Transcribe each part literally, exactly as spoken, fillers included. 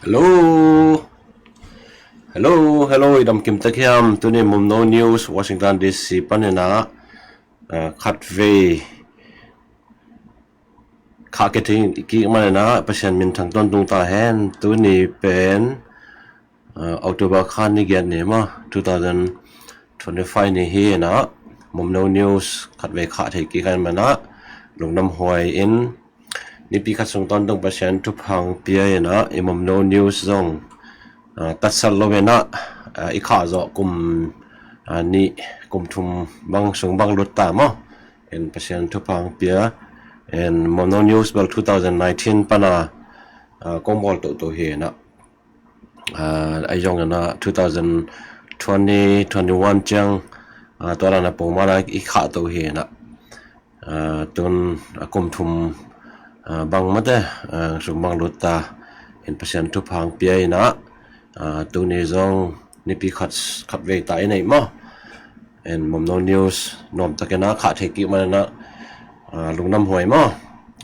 Hello. Hello, hello, i dam kim tek hiam? Tuni Mumno News, Washington D C panin ah, ah, khatvei khah kithei kik manin ah Pasian min thang tawntung ta hen. Tuni pen, ah, October kha ni giat ni maw, two thousand twenty-five ni hi in ah, Mumno News khatvei khah thei kik manin ah lungdam huai in, nipi khat sung tawntung Pasian thupha hong pia in ah, i Mumno News zong, ah, tatsat lo in ah, ah, i khah zawh kum, ah, nih, kum thum bang sung bang lut ta maw. In Pasian thupha hong pia, in Mumno News bel two thousand nineteen pan ah, ah, kong bawl toto hi in ah, ah, ahi zongin ah two thousand twenty, twenty-one ciang, ah, tua dan a pawlkhat ah i khah to hi in ah, ah, tun a kum thum, ah, bang mate, ah, sung bang lut ta, in Pasian thupha hong pia in ah, ah, tuni zong nipi khat, khatvei ta i neih maw. In Mumno News nuam takin ah khah thei kik manin ah, ah, lungdam huai maw.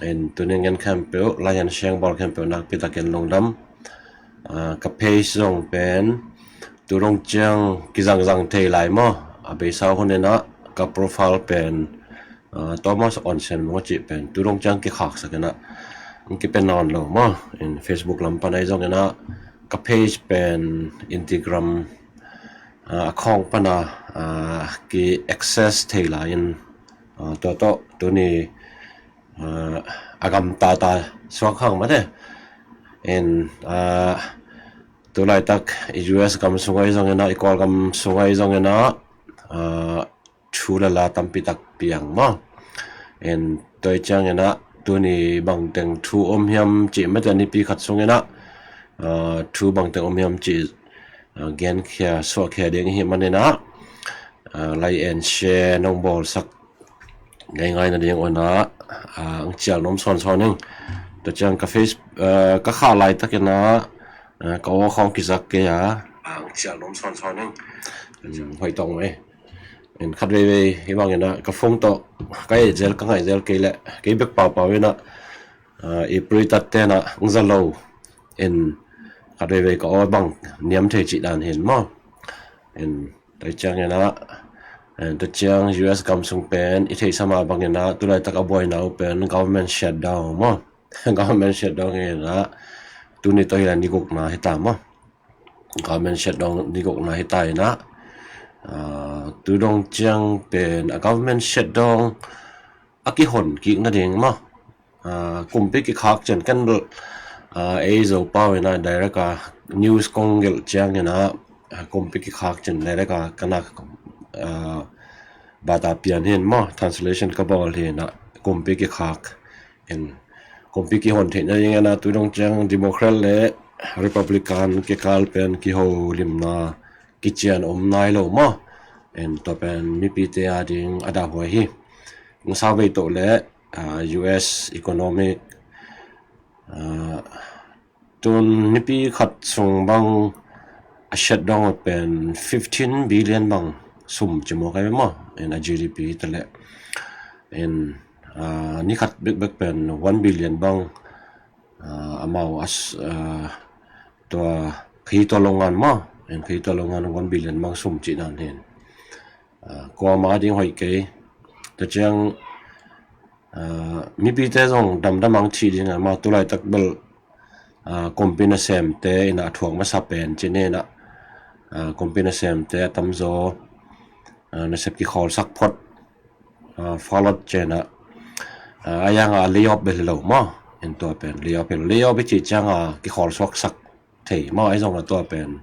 In tuni ngen khempeuh, lai hen siang bawl khempeuh nakpi takin lungdam. Ah, ka page zong pen tu dong ciang kizangzang thei lai maw. A beisa hun in ah ka profile pen, ah, Thomas Onsen Mung a cih pen tu dong ciang kikhaksak in ah, hong kipia nawn lo maw. In Facebook lam pan ahi zongin ah ka page pen Instagram, ah, account pan ah, ah, ki access thei lai in, ah, tua tawh tuni, ah, a gamta ta suak hang mate. In, ah, tu laitak i U S gam sung ahi zongin ah, i Kawlgam sung ahi zongin ah, ah, thu le la tampi tak piang maw. In tua ciangin ah tuni bangteng thu om hiam cih mate, nipi khat sungin ah, ah, thu bangteng om hiam cih, ah, genkhia suahkhia ding hi manin ah, ah, like and share nong bawlsak ngeingai nading un ah, ah, hong cial nuam sawnsawn ing. Tua ciang ka face, ah, ka khah laitakin ah, ah, ka aw khawng kizak kei a, ah, hong cial nuam sawnsawn ing. Hmm, hoih tawng mai. In khatveivei hih bangin ah ka phone tawh ka et zel, ka ngaih zel kei leh, kei bek paupau in ah, ah, i printer ten ah hong za lo. In khatveivei ka aw bang niam thei cih dan hi in maw. In tua ciangin ah, in tua ciang U S gam sung pen i theihsa mah bangin ah tu laitak a buaina uh pen government shutdown maw. Government shutdown hi in ah, tuni tawh hi lai ni gukna hi ta maw. Government shutdown ni gukna hi ta in ah, ah, tu dong ciang pen a government shutdown a kihon kik nading maw. Ah, kumpi kikhak ciang ken bel, ah, ei Zopau in ah direct a news kong gelh ciangin ah, ah, kumpi kikhak ciang direct a ka nak, ah, bata pian hi in maw, translation ka bawl hi in ah, kumpi kikhak. In kumpi kihon theih nadingin ah tu dong ciang Democrat le Republican kikal pen kiholimna kician om nai lo maw. In tua pen mipite ading a dahhuai hi. Hong sa vei tawh leh, ah, U S economic, ah, tun nipi khat sung bang a shutdown pen fifteen billion bang sum ci mawk ahi ve maw. In a G D P hi ta leh, in, ah, ni khat bekbek pen one billion bang, ah, amau as, ah, tua khayi tua longan maw. In khayi tua longan one billion bang sum cih dan hi in, ah, kuamah ading hoih kei. Tua ciang, ah, mipite zong damdam hong cih ding a maw, tu laitak bel, ah, kumpi nasemte in ah a thuak masa pen ci ni in ah, ah, kumpi nasemte a tamzaw, ah, nasep kikhawlsak phot, ah, Fallout ci in ah, ah, a yang a layoff bel hi lo maw. In tua pen layoff hi lo, layoff i cih ciang a kikhawlsuaksak thei maw, ahi zong a tua pen,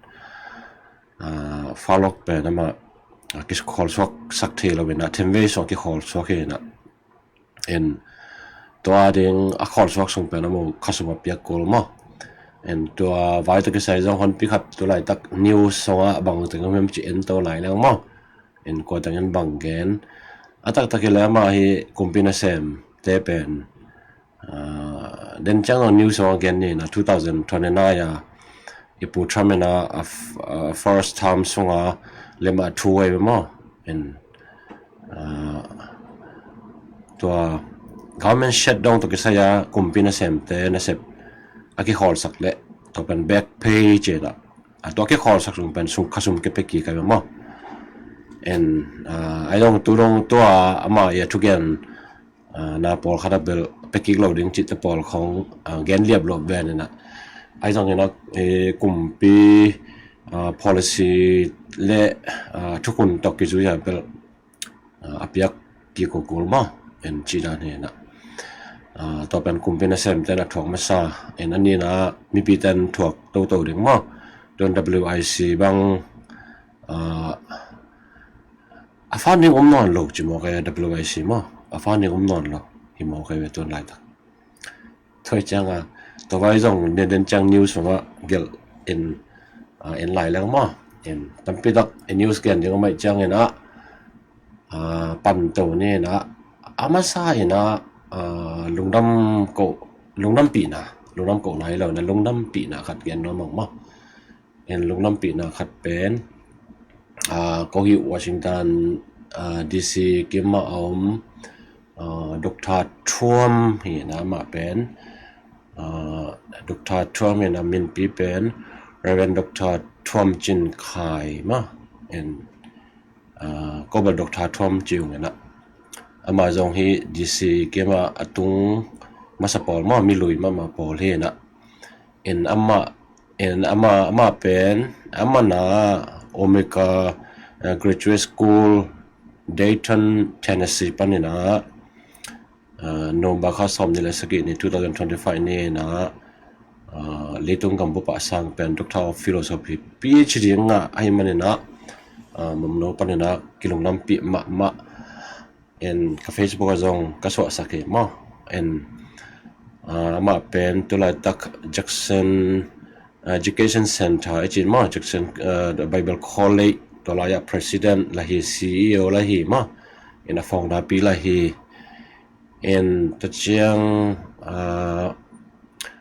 ah, Fallout pen amah, ah, kikhawlsuaksak thei lo in ah, themvei sung a kikhawlsuak hi in ah. In tua ding a khawlsuak sung pen amau khasum a piak kul maw. In tua vai tawh kisai zong honpi khat tu laitak news sungah bangteng om hiam ci en to lai leng maw. In kua tengin bang gen. A taktak hi leh amah hi kumpi nasemte pen, ah, den ciang zong news sungah gen ni in ah, two thousand twenty-nine a i Pu Trump in ah, a f-, a first term sungah lemah thu ahi ve maw. In, ah, tua government shutdown tawh kisai a kumpi nasemte nasep a kikhawlsak leh tua pen back pay ci-in ah, a, tua kikhawlsak sung pen sum, kha sum kipia kik ahi ve maw. En, a, ahi zong tu dong tua ama i a thugen, a, na pawlkhat a bel pia kik lo ding cihte pawl khong, a, gen liap lo ven in ah, ahi zongin ah, e, kumpi, a, policy le, a, thukhun tawh kizui a bel, a, a piak kik kul maw, en, cih dan hi in ah. A, tua pen kumpi nasemte in a thuak masa, en, a nihna mipite in thuak toto ding maw. Tuan W I C bang, a, a funding om nawn lo ci mawk ahi ve, W I C maw. A funding om nawn lo hi mawk ahi ve tuan laitak. Tua ciang a, tua vai zong ninden ciang news sungah gelh in, a, en lai leng maw. En, tampi tak i news gen ding om ahih ciangin ah, a, pan to ni in ah, a masa in ah, a, lungdam ko, lungdampihna, lungdam kohna hi lo in ah, lungdampihna khat gen nuam ing maw. En, lungdampihna khat pen, a, ko hih Washington, a, D C kim ah a om, a, Doctor Thuam hi in ah, amah pen, a, Doctor Thuam hi in ah, minpi pen Reverend Doctor Thuam Cin Khai maw. En, a, ko bel Doctor Thuam ci ung in ah, amah zong hih D C kim ah a tung masa pawl maw, mi lui mahmah pawl hi in ah. En, amah, en, amah, amah pen, amah in ah Omega, a, Graduate School, Dayton, Tennessee pan in ah, a, November kha sawmnih le sagih ni, two thousand twenty-five ni in ah, a, leitung gambup ah a sang pen Doctor of Philosophy, P H D ngah ahih man in ah, a, Mumno pan in ah kilungdampih mahmah. En, ka Facebook ah zong ka suahsak hi maw. En, a, amah pen tu laitak Jackson, a, Education Center i cih maw, Jackson, a, Bible College, tua lai ah president lah hi, C E O lah hi maw. En, a founder pi lah hi. En, tua ciang, a,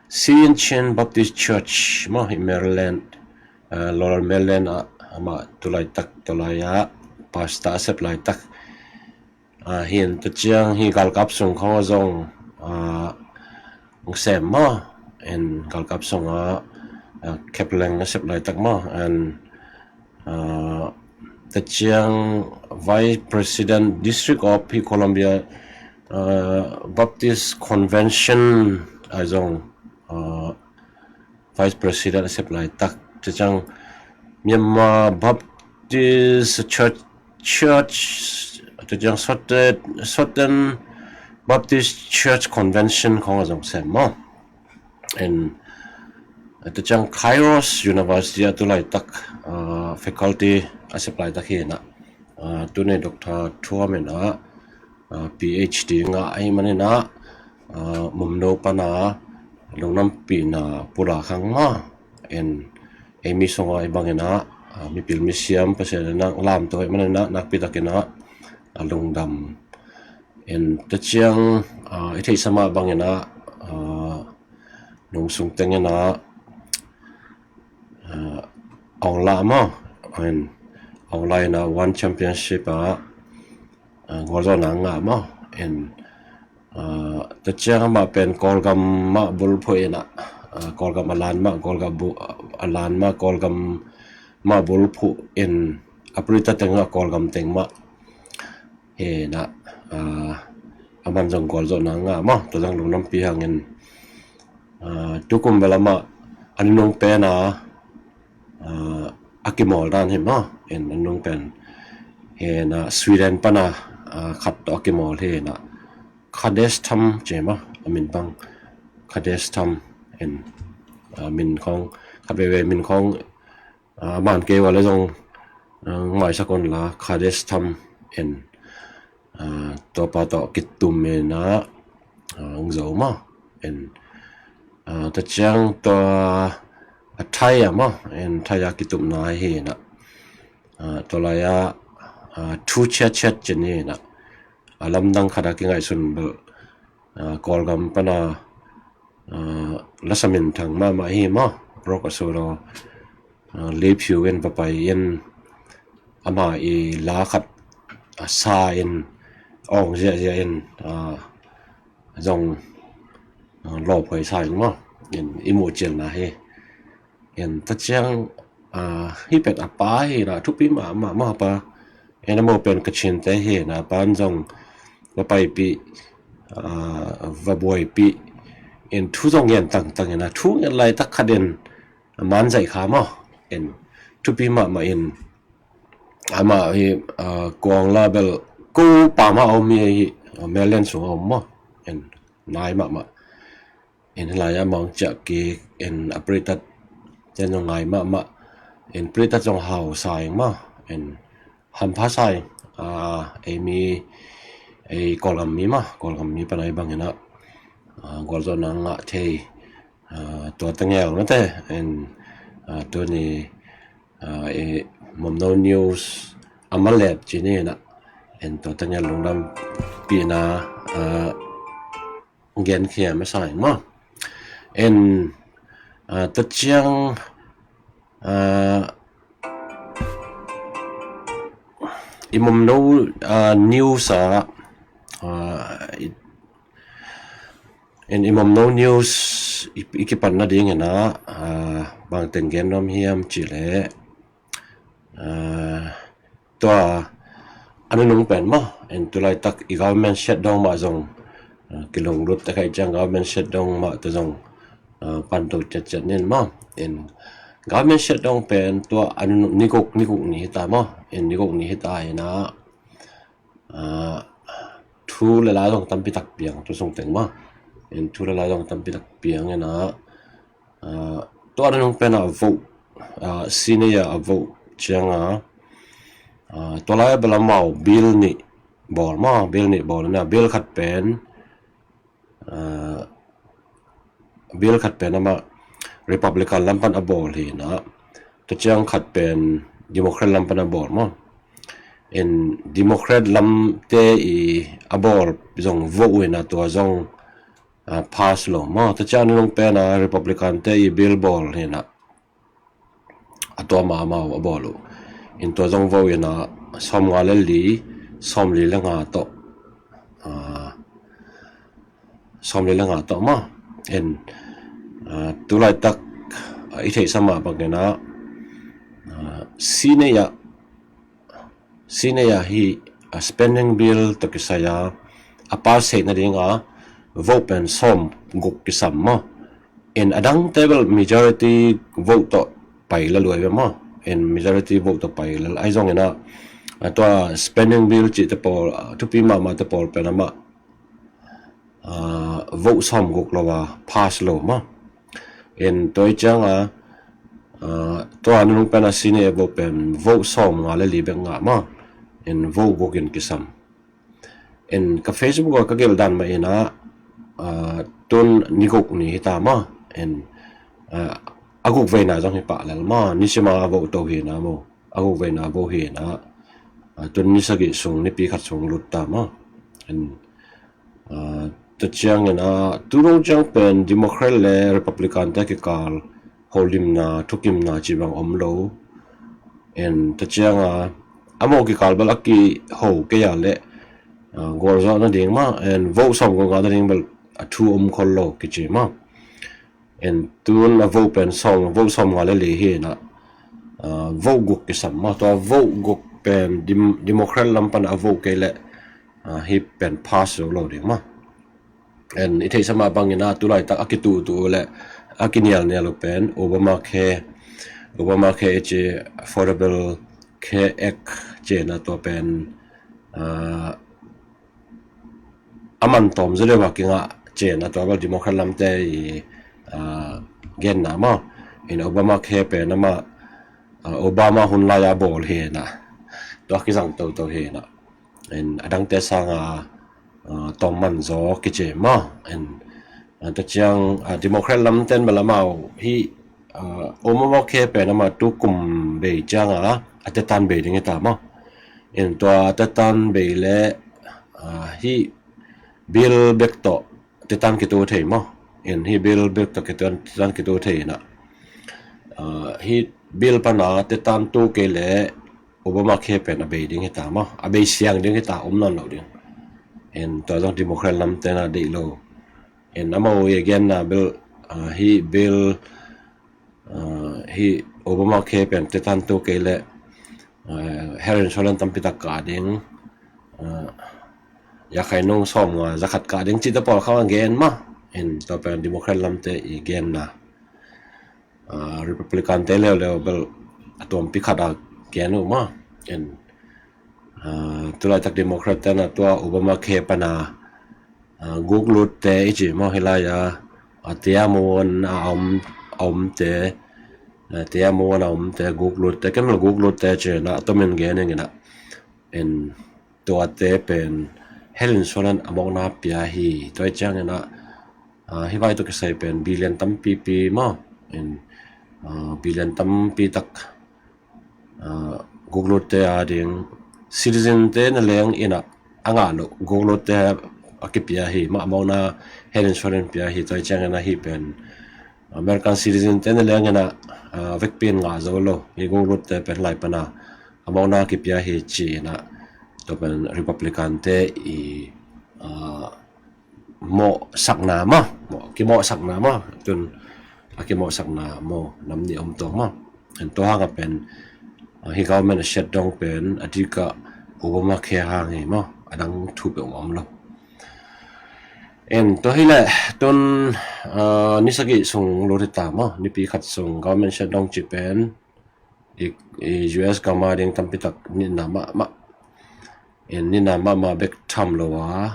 Shincheon Baptist Church maw, hih Maryland, a, Laurel, Maryland ah amah tu laitak, tua lai ah pastor a sep laitak. A, hi in, tua ciang hih galkap sung khong ah zong, a, hong sem maw. En, galkap sung ah, a, chaplain a sep laitak maw. En, a, tua ciang Vice President District of hih Columbia, a, Baptist Convention ah zong, a, Vice President a sep laitak. Tua ciang Myanmar Baptist Church, Church, tua ciang Southern, Southern Baptist Church Convention khong ah zong sem maw. En, tua ciang Kairos University ah tu laitak, a, faculty a sep laitak hi in ah. A, tuni Doctor Thuam in ah, a, P H D ngah ahih man in ah, a, Mumno pan ah lungdampihna pulak hang maw. En, ei mi sung ah i bang in ah, a, mipil misiam Pasian in ah lamto ahih man in ah, nakpi tak in ah, a, lungdam. En, tua ciang, a, i theihsa mah bang in ah, a, nung sung teng in ah, a, Aung La maw. En, Aung La in ah One Championship ah, a, gualzawhna ngah maw. En, a, tua ciang amah pen Kawlgam mah bulphuh in ah, a, Kawlgam a lan mah, Kawlgam bu-, a lan mah, Kawlgam mah bulphuh in, April ta teng ah Kawlgam teng mah hi in ah, a, aman zong gualzawhna ngah maw. Tua zong lungdampih hangin, a, tukum bel amah a nunung pen a, a, a kimawl dan hi maw. En, a nunung pen hi in ah, Sweden pan a, a, khat tawh a kimawl hi in ah, Kadestam ci maw, a min bang, Kadestam. En, a, min khong, khat veivei min khong, a, man kei ua le zong, a, maisak un la, Kadestam. En, a, tua pa tawh kitum in ah, a, hong zo maw. En, a, tua ciang tua, a, Thai ah maw. En, Thai ah kitumna hi in ah, a, tua lai ah, a, Thu Chiat Chiat ci ni in ah, a, lamdang khat ah kingaihsun bel, a, Kawlgam pan a, a, lasa minthang mahmah hi maw. Rock a solo, a, Lee Pyu in va pai in, ama i la khat, a, sa in, awng ziahziah in, a, zong, a, lawphuai sa in maw. In i muh cilna hi. En, tua ciang, ah, hih pen a pa hi na, thupi mahmah, mah pa. En, amau pen Kachinte hi na, a pa in zong va paipih, ah, va buaipih. En, thu zong ngen tangtang hi na, thu ngen laitak khat in, a man zaih kha maw. En, thupi mahmah in, amah hi, ah, kuang la bel ko pa mah a om hi, ah, Melian sung a om maw. En, nai mahmah. En, hih lai-ah mawng ciah kik, en, a pritat ten zong ngai mahmah. En, pritat zong hau sa ing maw. En, hampha sa ing, ah, ei mi, ei Kawlgam mi maw, Kawlgam mi pan a hi bangin ah, ah, gualzawhna ngah thei, ah, tua tangel mate. En, ah, tuni, ah, i Momno News a malet ci ni na. En, tua tangel lungdampihna, ah, genkhiam a sa ing maw. En, ah, tua ciang, ah, i Momno, ah, News ah, ah, i, en, i Momno News i, i kipan nadingin ah, ah, bangteng gen nuam hiam cih leh, ah, tua a nunung pen maw, en, tu laitak i government shutdown mah zong, ah, kilunglut a kha ahih ciang government shutdown mah tua zong, ah, pan to ciatciat ning maw. En, government shutdown pen tua a nunung ni guk, ni guk ni hi ta maw. En, ni guk ni hi ta hi na, ah, thu le la zong tampi tak piang, tu sung teng maw. En, thu le la zong tampi tak piang hi na, ah, tua nunung pen a vote, ah, senior a vote ciang a, ah, tua lai a bel amau bill nih bawl maw, bill nih bawl na, bill khat pen, ah, bill khat pen amah Republican lam pan a bawl hi na, tua ciang khat pen Democrat lam pan a bawl maw. En, Democrat lamte i a bawl zong vote uh hi na, tua zong, ah, pass lo maw. Tua ciang nunung pen a Republican te i bill bawl hi na, a tua mah amau a bawl uh. En, tua zong vote uh hi na, sawmnga le li, sawmli le nga tawh, ah, sawmli le nga tawh maw. En, ah, tu laitak, ah, i theihsa mah bangin ah, ah, senior, senior hi, ah, spending bill tawh kisai a, a pass theih nading a vote pen sawmguk kisam maw. En, a dangte bel majority vote tawh pai lel uh ahi ve maw. En, majority vote tawh pai lel ahi zongin ah, ah, tua spending bill cihte pawl, ah, thupi mahmahte pawl pen amah, ah, vote sawmguk lo a pass lo maw. En, tua ahih ciang a, ah, tua nunung pen a senior vote pen vote sawmnga le li bek ngah maw. En, vote guk in kisam. En, ka Facebook ah ka gelh dan mah in ah, ah, tun ni guk ni hi ta maw. En, ah, a guk veina zong hi pah lel maw, nisim a vote to hi na maw, a guk veina vote hi na, ah, tun ni sagih sung, nipi khat sung lut ta maw. En, ah, tua ciangin ah, tu dong ciang pen Democrat le Republican te kikal holimna, thukimna cih bang om lo. En, tua ciang a, amau kikal bel a kiho kei a leh, ah, gualzawh nading maw, en, vote sawmguk ngah nading bel a thu om khol lo kici maw. En, tun a vote pen sawm, vote sawmnga le li hi na, ah, vote guk kisam maw, tua vote guk pen Dem-, Democrat lam pan a vote kei leh, ah, hih pen pass zo lo ding maw. En, i theihsa mah bangin ah, tu laitak a kituhtuh uh le a kinialnial uh pen Obamacare, Obamacare i ci, Affordable Care Act ci na, tua pen, ah, a man tawm zaw deuh a kingah ci na, tua bel Democrat lamte i, ah, genna maw. En, Obamacare pen amah, ah, Obama hun lai a bawl hi na, tua kizang toto hi na. En, a dangte sanga, ah, tawm man zaw kici maw. En, ah, tua ciang, ah, Democrat lamten bel amau hih, ah, Obamacare pen amah tu kum bei cianga a tetan bei ding hi ta maw. En, tua a tetan bei le, ah, hih bill bek tawh tetan kito thei maw. En, hih bill bek tawh kito, tetan kito thei na. Ah, hih bill pana tetan to kei le Obamacare pen a bei ding hi ta maw, a bei siang ding hi ta, om nawn lo ding. En, tua zong Democrat lamten a deih lo. En, amau i genna bel, ah, hih bill Hih Obamacare pen tetan tu kei le health insurance tampi tak kah ding, yakhai nung sawm nga zakhat kah ding cihte pawl kha gen mah. In tua pen Democrat lamte i genna, Republican te leuleu bel a tuampi khat a gen uh mah. In tulaitak Democrat te na tua Obamacare pana guklutte i ci maw, hilai a a tiamuan a om a omte, a tiamuan a omte guklutte, kemel guklutte ci na a tomin gen ing ina. In tuate pen health insurance a mawkna pia hi. Tua i ciang ina hih vai tawh kisai pen billion tampipi maw, in billion tampi tak guklutte a ding citizen te na leng ina a ngah loh guklutte a kipia hi mah, a mawkna health insurance pia hi. Tua i ciang ina hih pen American citizen te na leng ina vekpi in ngah zo lo hi guklutte pen lai pana a mawkna kipia hi ci ina tua pen Republican te i mawhsakna maw, mawh kimawhsakna maw, tun a kimawhsakna maw nam nih om tuak maw. An tua hanga pen hi government a shutdown pen a dika Obamacare hang hi maw, a dang thu peuh om lo. En tua hileh tun ni sagih sung lut hi ta maw, nipi khat sung government shutdown ci pen i US gama ding tampi tak nitna mahmah, en nitna mahmah bek tham lo a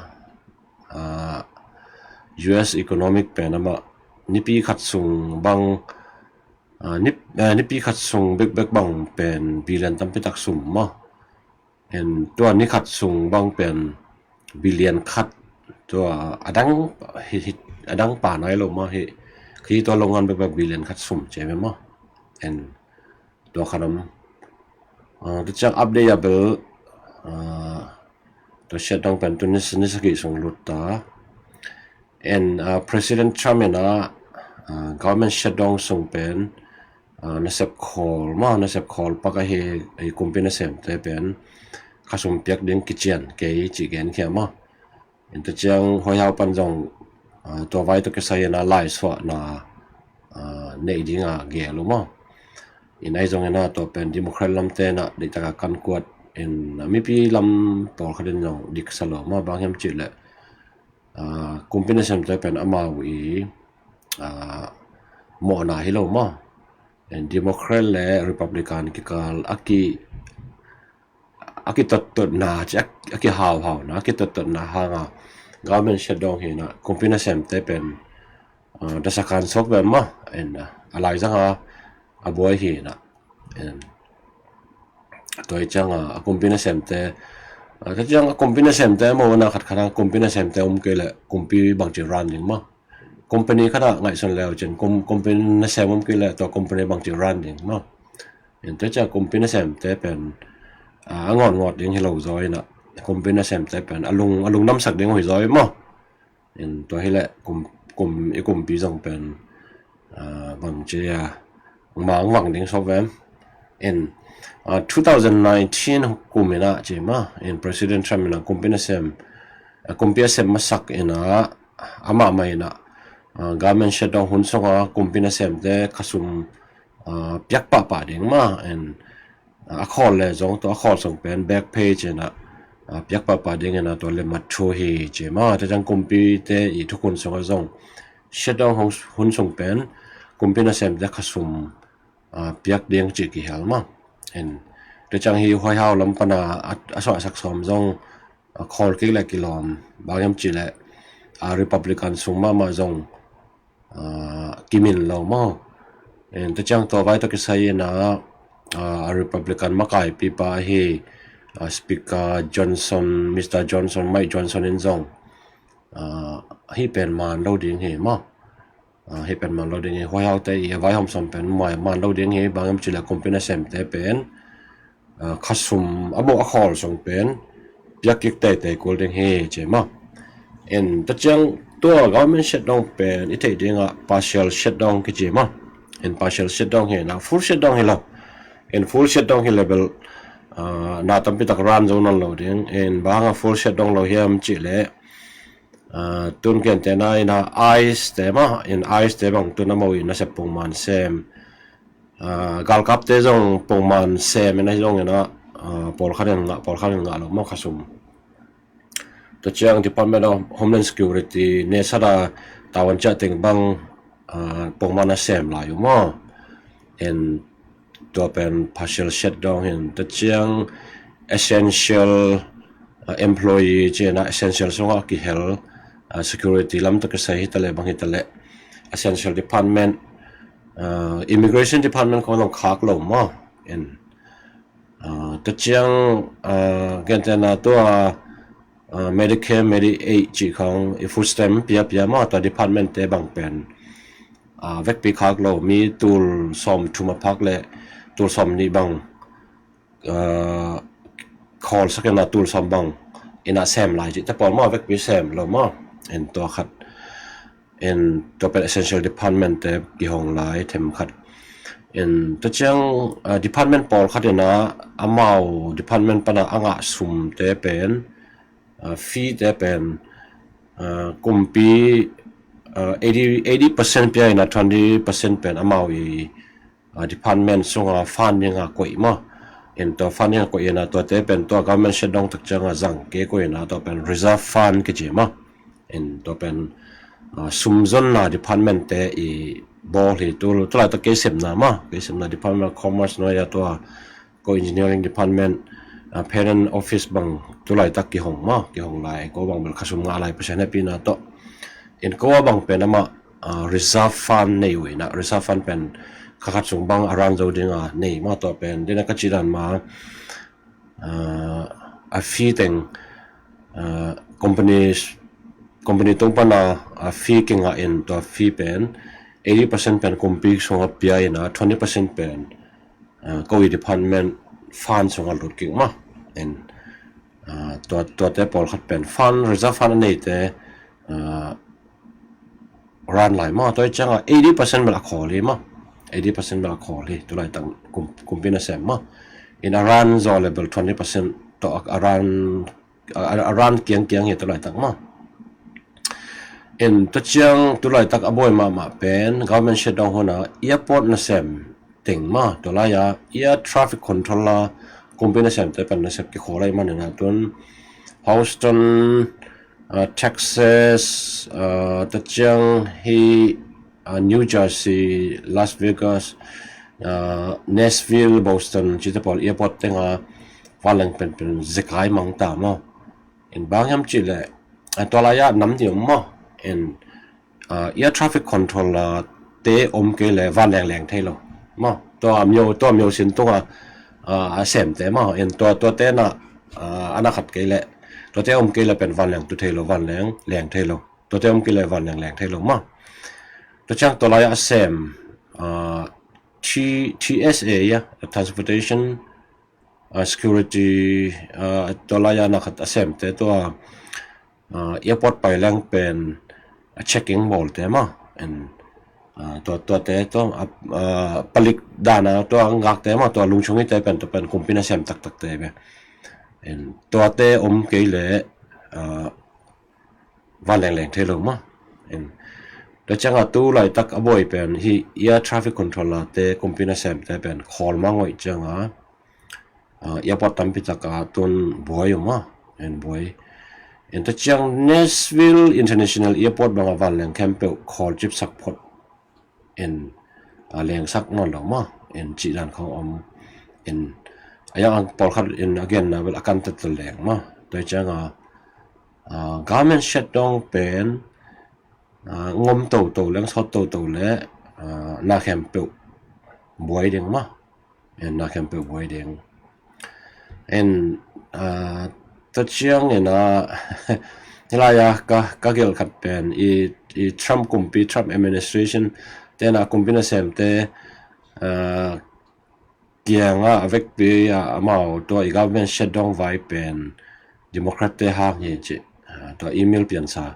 US economic pen amah nipi khat sung bang nipi khat sung bekbek bang pen billion tampi tak sum maw. En tua ni khat sung bang pen billion khat, tua a dang pa nai lo maw hi. Khi tua lo ngan bekbek billion khat sum ci ve maw. En tua khat om. Tua ciang update a bel tua shutdown pen tun ni sagih sung lut ta. En President Trump in a government shutdown sung pen nasep khawl maw, nasep khawl pak ahi kumpi nasemte pen khasum piak ding kician kei ci genkhia maw. En tua ciang huaihau pan zong tua vai tawh kisai in a laisuahna neih dinga gel uh maw. En ahi zongin a tua pen Democrat lamte na deihtaka kan kuat en mipi lam pawlkhat in zong diksa lo maw, bang hiam cihleh kumpi nasemte pen amau i mawhna hi lo maw. En Democrat le Republican kikal a ki a kitottotna ci a kihauhauna a kitottotna hanga government shutdown hi na kumpi nasemte pen dasakan sok ven maw. En a laizanga a buai hi na. En tua i cianga a kumpi nasemte tua ciang a kumpi nasemte maw na khat khat a kumpi nasemte om kei le kumpi bangci ran ding maw. Company khat a ngaihsun leu cin company nasem om kei le tua company bangci ran ding maw. En tua ciang kumpi nasemte pen a ngawtngawt ding hi lo zaw ina kumpi nasemte pen a lung a lung namsak ding uh hi zaw i maw. En tua hileh kum kum i kumpi zong pen bangci a mangvang ding sawk vem. En two thousand nineteen kum ina ci maw, en President Trump ina kumpi nasem kumpi a sem masak ina amah mah ina government shutdown hun sunga kumpi nasemte khasum piak pahpah ding maw. En a khawl le zong tua a khawl sung pen back pay ci ina piak pahpah ding ina tua le mat thu hi ci maw. Tua ciang kumpite i thukhun sunga zong shutdown hun sung pen kumpi nasemte khasum piak ding ci kihel maw. En tua ciang hi huaihau lam pana a suahsak sawm zong khawl kik le kilawm, bang hiam cihleh Republican sung mahmah zong kimin lo maw. En tua ciang tua vai tawh kisai ina Republican makaipipa hi Speaker Johnson, Mister Johnson, Mike Johnson in zong hi pen man lo ding hi maw. Hi pen man lo ding hi, huaihaute i a vaihawm sawm pen man lo ding hi, bang hiam cihleh kumpi nasemte pen khasum a mawh a khawl sung pen piak kik teitei kul ding hi ci maw. En tua ciang tua government shutdown pen i theih dingah partial shutdown kici maw. En partial shutdown hi na full shutdown hi lo. En full shutdown hi le bel na tampi tak ran zo nawn lo ding. En bang hanga full shutdown lo hiam cihleh tun kente na ina ICE te maw, en ICE te bang tun a mo i nasep pungman sem Galkapte zong pongman sem in ahi zongin ah, pawlkhat in ngah, pawlkhat in ngah lo maw, khasum. Tua ciang Department of Homeland Security ne sada tawan ciah teng bang pongman a sem lai uh maw. In tua pen partial shutdown hin, tua ciang essential employee cihna, essential sungah kihel, security lam tawh kisai hitaleh bang hitaleh, essential department, immigration department khong zong khak lo maw. In tua ciang gentehna tua Medicare, Medi-Aid cih khong i food stamp piapia maw, tua department te bang pen vekpi khak lo, mi tul sawm thum a phak le tul sawm nih bang khawlsak in ah tul sawm bang in ah sem lai cihte pawl maw, vekpi sem lo maw. In tua khat in tua pen essential department te kihong lai themkhat. In tua ciang department pawlkhat in ah amau department pan a ngah sumte pen, fee te pen kumpi eighty percent pia in ah twenty percent pen amau i department sunga funding a koih maw. In tua funding a koih in ah tuate pen tua government shutdown tak cianga zang kei koih in ah tua pen reserve fund kici maw. In tua pen sumzonna department te i bawl hi. Tulaitak kei sepna maw, kei sepna Department of Commerce nuai a tua ko engineering department, parent office bang tulaitak kihong maw, kihong lai, ko bang bel khasum ngah lai, Pasian hehpihna tawh. In ko a bang pen amah reserve fund nei uh in ah, reserve fund pen kha khat sung bang a run zo dinga nei maw. Tua pen dena ka cih dan ma a fee teng company, company tung pana a fee kingah in tua fee pen eighty percent pen kumpi sunga pia in ah twenty percent pen ko i department fund sunga lut kik maw. In tuate pawlkhat pen fund, reserve fund a neite run lai maw. Tua i cianga eighty percent bel a khawl hi maw. Eighty percent bel a khawl hi tulaitak kumpi nasem maw. In a run zaw le bel twenty percent tawh a run, a run kiangkiang hi tulaitak maw. In tua ciang tulaitak a buai mahmah pen government shutdown huna airport nasem teng maw. Tua lai-a air traffic control a kumpi nasemte pen nasep kikhawl lai manin ah tun Houston, Texas, tua ciang hi New Jersey, Las Vegas, Nashville, Boston cihte pawl airport tenga vanleng penpen zekai mang ta maw. In bang hiam cihleh tua lai-ah nam ding maw. In air traffic control a te om kei le vanleng leng thei lo maw. Tua myo, tua myo sin tunga a semte maw. In tua, tua tena ana khat kei le, tuate om kei le pen vanleng tu thei lo, vanleng leng thei lo. Tuate om kei le vanleng leng thei lo maw. Tua ciang tua lai-ah a sem T, TSA ia, Transportation Security, tua lai-a na khat a semte tua airport pai leng pen a checking bawlte maw. In tua, tuate tua palik dana tua ngakte maw, tua lungchung ite pen, tua pen kumpi nasem taktakte ve. In tuate om kei le vanleng leng thei lo maw. In tua cianga tulaitak a buai pen hi air traffic control a te kumpi nasemte pen khawl mang ngoih cianga airport tampi taka tun buai uh maw. In buai. In tua ciang Nashville International Airport banga vanleng khempeuh khawl cipsak phot. In lengsak nawn lo maw. In cih dan khong om. In a yang pawlkhat in a genna bel a kan tatta leng maw. Tua cianga government shutdown pen ngom toto leng sawt toto le na khempeuh buai ding maw. In na khempeuh buai ding. In tua ciang in a hilai-a ka, ka gelh khat pen i, i Trump kumpi, Trump administration tena kumpi nasemte kianga a vekpi a amau tua i government shutdown vai pen Democrat te hang hi ci. Tua email piansa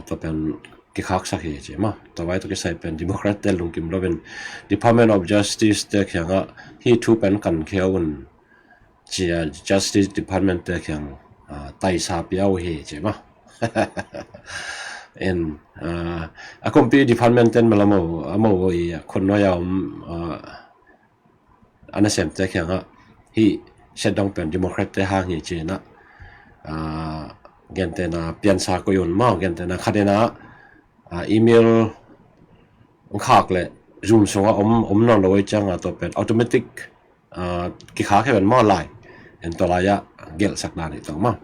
tua pen kikhaksak hi ci maw. Tua vai tua kisai pen Democrat te lungkim loin Department of Justice te kiangah hi thu pen kan khia un cia Justice Department te kiang taisa pia uh hi ci maw. In a kumpi department ten malamo amo i khun nuai a om a nasemte kiangah hih Shah Dong pen Democrat te hang hi ci-in ah, ah, gentehna piansa koih un maw, gentehna khat in ah, ah, email khak le Zoom sungah om, om nawn lo ahih ciangah tua pen automatic, ah, kikhak hi ven maw lai. En tua lai-ah gelhsak dan hi tawh maw.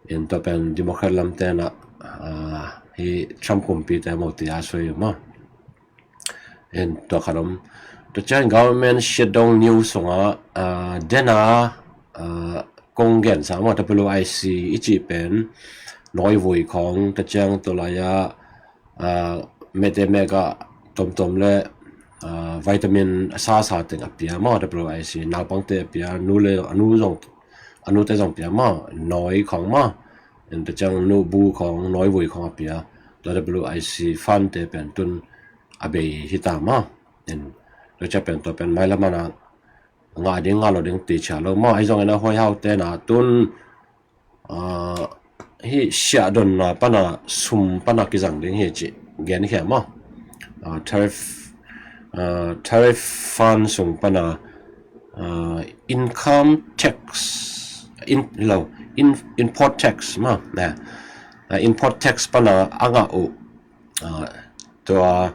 En tua pen Democrat lamte in ah, ah, hih Trump kumpite maw ti a sui uh maw. En tua khat om. Tua ciang government shutdown news sungah, ah, dena, ah, kong gensa maw, W I C i cih pen nawivui khawng, tua ciang tua lai-ah, ah, mete meka tomtom le, ah, vitamin a sasa teng a pia maw, W I C naupangte a pia, nu le a nu zong, a nute zong pia maw, nawi khawng maw. En tua ciang nu bu khawng, nawivui khawng a pia. Tua W I C fund te pen tun a bei hi ta maw. En tua ciang pen tua pen mailam ah ngah ding ngah lo ding ti chia lo maw. Ahi zongin ah White House te in ah tun, ah, hih siahdonna pana sum pana kizang ding hi ci gen khia maw. Ah, tariff, ah, tariff fund sung pana, ah, income tax, in, lo, in, import tax maw. Na, ah, import tax pana a ngah uh, ah, tua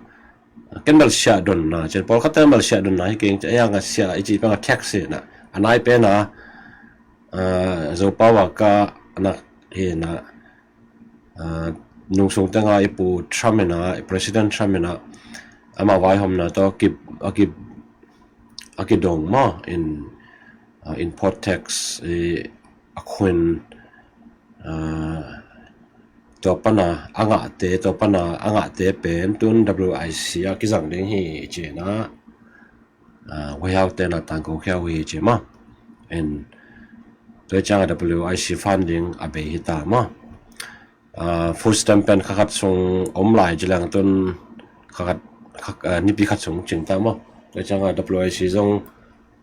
ken bel siahdonna, cin pawlkhatte bel siahdonna hi keng, ei ang a sia i cih pen a tax hi na. A nai pen a, ah, Zopau a ka na hi na, ah, nungsung tenga i pu Trump in ah, i President Trump in ah, ama vaihawmna tawh a ki, a ki, a kidong maw in, ah, import tax i a khuin, ah, tua pana a ngahte, tua pana a ngahte pen tun W I C a kizang ding hi ci-in ah, ah, White House te in ah tangko khia uh hi ci maw. En tua ciang a W I C funding a bei hi ta maw. Ah, food stamp pen kha khat sung om lai ci leng tun kha khat, kha, ah, nipi khat sung cing ta maw. Tua ciang a W I C zong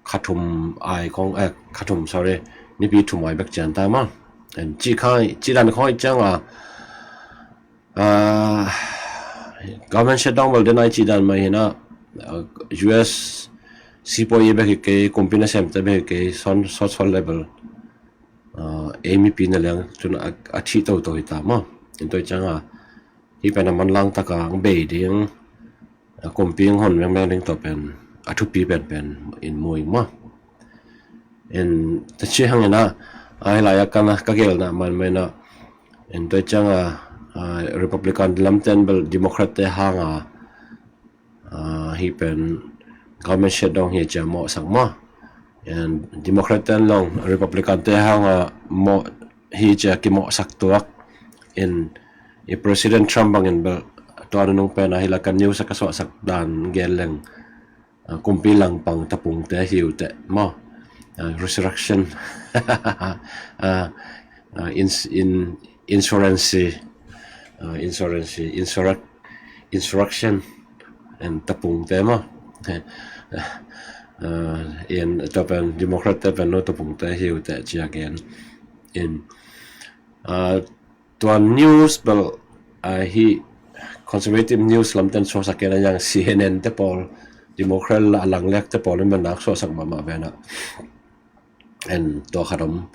kha thum ai khawng, eh, kha thum, sorry, nipi thum ai bek cian ta maw. En cih kha, cih dan khawng i ciang a, ah, government shutdown bel den ai cih dan mah hi na, ah, U S sipawi bek hi kei, kumpi nasemte bek hi kei, son, sawt sawt level, ah, ei mipi na leng tun a, a thih toto hi ta maw. En tua ciang a hih pen a manlang taka ang bei ding, a kumpi ang hon vengveng ding tua pen a thupi penpen in mu ing maw. En tua ci hangin ah, a hi lai-a ka, ka gelna man mai na. En tua ciang a, ah, Republican lamte in bel Democrat te hang a, ah, hih pen government shutdown hi ci a mawhsak maw. En Democrat te in long Republican te hang a mawh hi ci a kimawhsak tuak. En i President Trump bangin bel tua nunung pen a hi lai ka news a ka suahsak dan gen leng, ah, kumpi langpang tapungte hi uh teh maw. Ah, resurrection. Ah, ah, ins-, in, insurance. Ah, insurance. Insurrec-, insurrection. En tapungte maw. Ah, en tua pen Democrat te pen no tapungte hi uh teh ci a gen. En, ah, tua news bel, ah, hih conservative news lamte in suaksak kei na, yang C N N te pawl, Democrat la a lang lek te pawl in bel nak suaksak mahmah ve na. En tua khat om.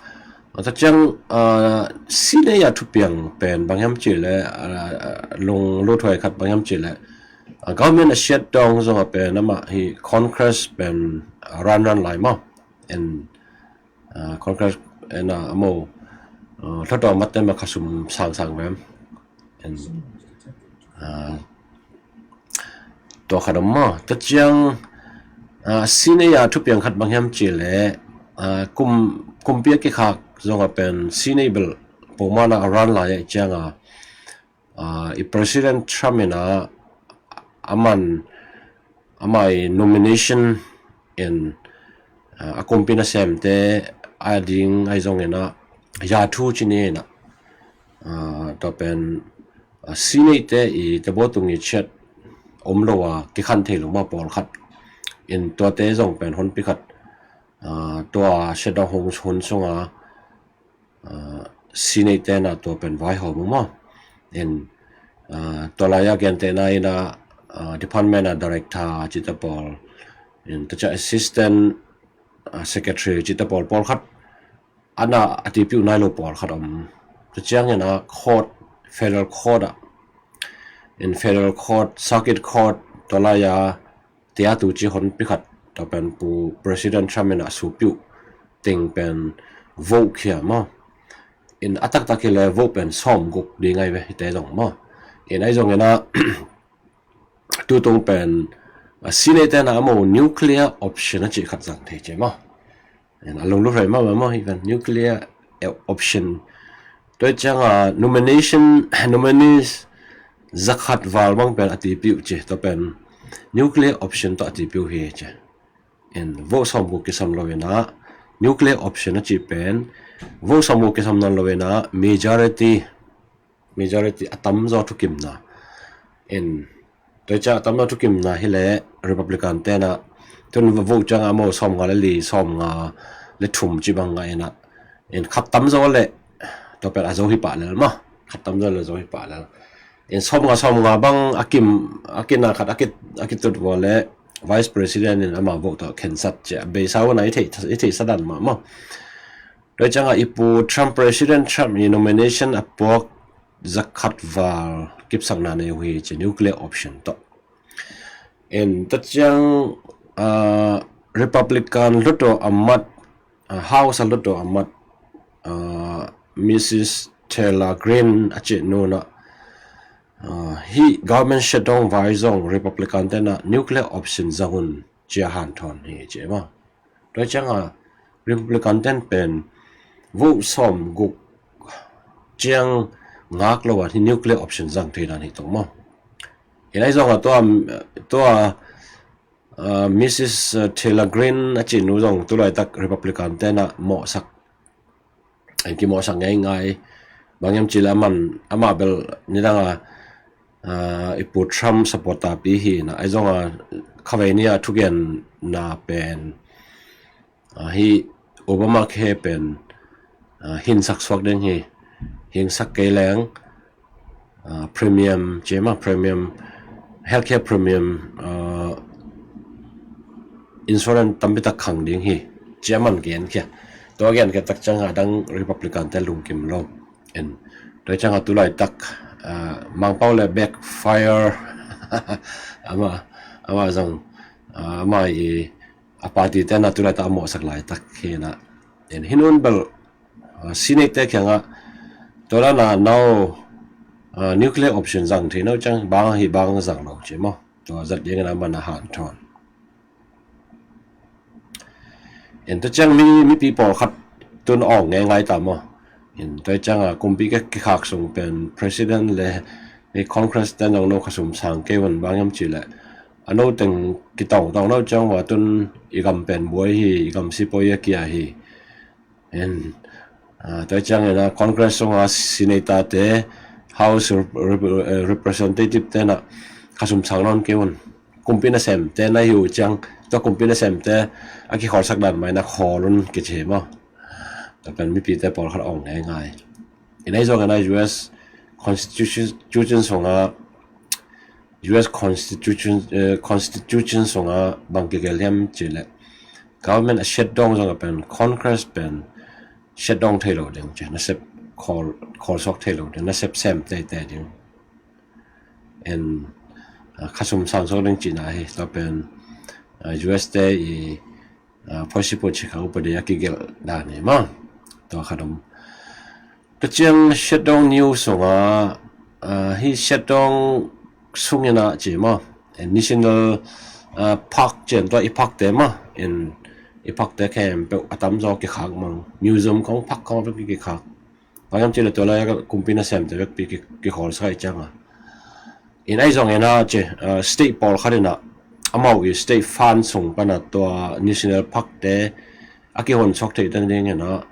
A tua ciang, ah, sinei a thupiang pen bang hiam cih leh, ah, lunglut huai khat bang hiam cih leh, ah, government a shutdown zong a pen amah hih Congress pen, ah, run run lai maw. En, ah, Congress en a, a mo, ah, thotawm matte ma khasum sangsang vem. En, ah, tua khat om maw. Tua ciang, ah, sinei a thupiang khat bang hiam cih leh, ah, kum, kumpi a kikhak zong a pen sinei bel pawlmana a run lai a i ciang a, ah, i President Trump in a, a man, amah i nomination in, ah, a kumpi nasemte a ding ahi zongin a, ya thu ci ni in a, ah, tua pen, ah, sinei te i tebawtung i ciat om lo a kikhan thei lo maw pawlkhat. In tuate zong pen honpi khat, ah, tua shutdown hun, hun sunga, ah, sinei te na tua pen vaihawm uh maw. In, ah, tua lai-a gentehna in a, ah, department a director cite pawl, In tua ciang assistant, ah, secretary cihte pawl, pawlkhat a na a tipiuh nai lo pawlkhat om. Tua ciangin a court, federal court ah, in federal court, circuit court, tua lai-a tia tu ci honpi khat, tua pen Pu President Trump in a supiuh teng pen vote khia maw. In a taktak hi le vote pen sawmguk ding ahi ve hite zong maw. In ahi zongin a tutung pen, ah, Senate te na a maw nuclear option a cih khat zang thei ci maw. In a lunglut rei maw maw hi pen nuclear, eh, option. Tua ciang a nomination, nominees zakhat val bang pen a tipiuh ci, tua pen nuclear option tawh a tipiuh hi ci. In vote sawmguk kisam lo in a nuclear option a cih pen vote sawmguk kisam nawn lo in a majority, majority a tamzaw thukimna. In tua ciang a tamzaw thukimna hi le Republican te na tun vote ciang a maw sawmnga le li, sawmnga le thum ci bang ngah in a, in khat tamzaw le tua pen a zo hi pah lel maw. Khat tamzaw le zo hi pah lel. In sawmnga, sawmnga bang a kim, a kina khat a ki, a kitut vua le Vice President in ama vote tawh khensat ci a beisa un a i thei, i thei sadan mah maw. Tua ciang a i Pu Trump, President Trump i nomination a puak zakhat val kipsakna nei uh hi ci nuclear option tawh. In tua ciang, ah, Republican hluttaw a mat, ah, House a hluttaw a mat, ah, Mrs Taylor Greene a cih nu na, ah, hih government shutdown vai zong Republican te na nuclear option zang un ci a hanthawn hi ci maw. Tua ciang a Republican ten pen vote sawmguk ciang ngak lo a hi nuclear option zang thei dan hi tong maw. In ahi zong a tua, tua, ah, Mrs Taylor Greene a cih nu zong tulaitak Republican te na mawhsak, an kimawhsak ngeingai. Bang hiam cih le aman, amah bel nidang a, ah, i Pu Trump supporter pi hi na, ahi zong a khavei ni a thugenna pen, ah, hi Obamacare pen, ah, hinsak suak ding hi, hinsak kei leng, ah, premium ci maw, premium, healthcare premium, ah, insurance tampi tak khang ding hi ci a man gen khia. Tua gen khia tak ciang a dang Republican te lungkim lo. En, tua ciang a tulaitak, ah, Mangpau le backfire. Ama, ama zong, ah, ama i a party te na tulaitak a mawhsak laitak hi na. En, hi nun bel, ah, Senate te kiangah tua dan a no, ah, nuclear option zang thei no ciang bang hi bang zang lo ci maw. Tua zat dingin a man a hanthawn. En, tua ciang mi, mipi pawlkhat tun awng ngeingai ta maw. En, tua ciang a kumpi kikhak sung pen President le Congress ten zong no khasum sang kei un, bang hiam cih le a no teng kitawngtawng no ciang ua tun i gam pen buai hi, i gam sipawi a kia hi. En, ah, tua ciangin a Congress sunga senator te, House rep-, rep-, eh, representative te na khasum sang nawn kei un. Kumpi nasemte na hi uh ciang, tua kumpi nasemte a kikholsak dan mai na khawl un kici hi maw. Tua pen mipite pawlkhat awng ngeingai. In ahi zongin a U S Constitution, Constitution sunga, U S Constitution, eh, Constitution sunga bang kigelh hiam cih le government a shutdown zong a pen Congress pen shutdown thei lo ding ci, nasep khawl, khawl suak thei lo ding, nasep sem teitei ding. En, ah, khasum sang suak ding cihna hi, tua pen, ah, U S te i, ah, policy pawh ci kha upadi a kigelh dan hi maw. Tua khat om. Tua ciang shutdown news sunga, ah, hi shutdown sungin a ci maw. En, national, ah, park cian tua i park te maw. En, i park te khempeuh a tamzaw kikhak mang. Museum khong, park khong bek kikhak. Bang hiam cih le tua lai kumpi nasemte bekpi ki, kikholsak ahih ciang a. In ahi zongin a ci, ah, state pawlkhat in a amau i state fund sung pan a tua national park te a kihon suak theih dan dingin a,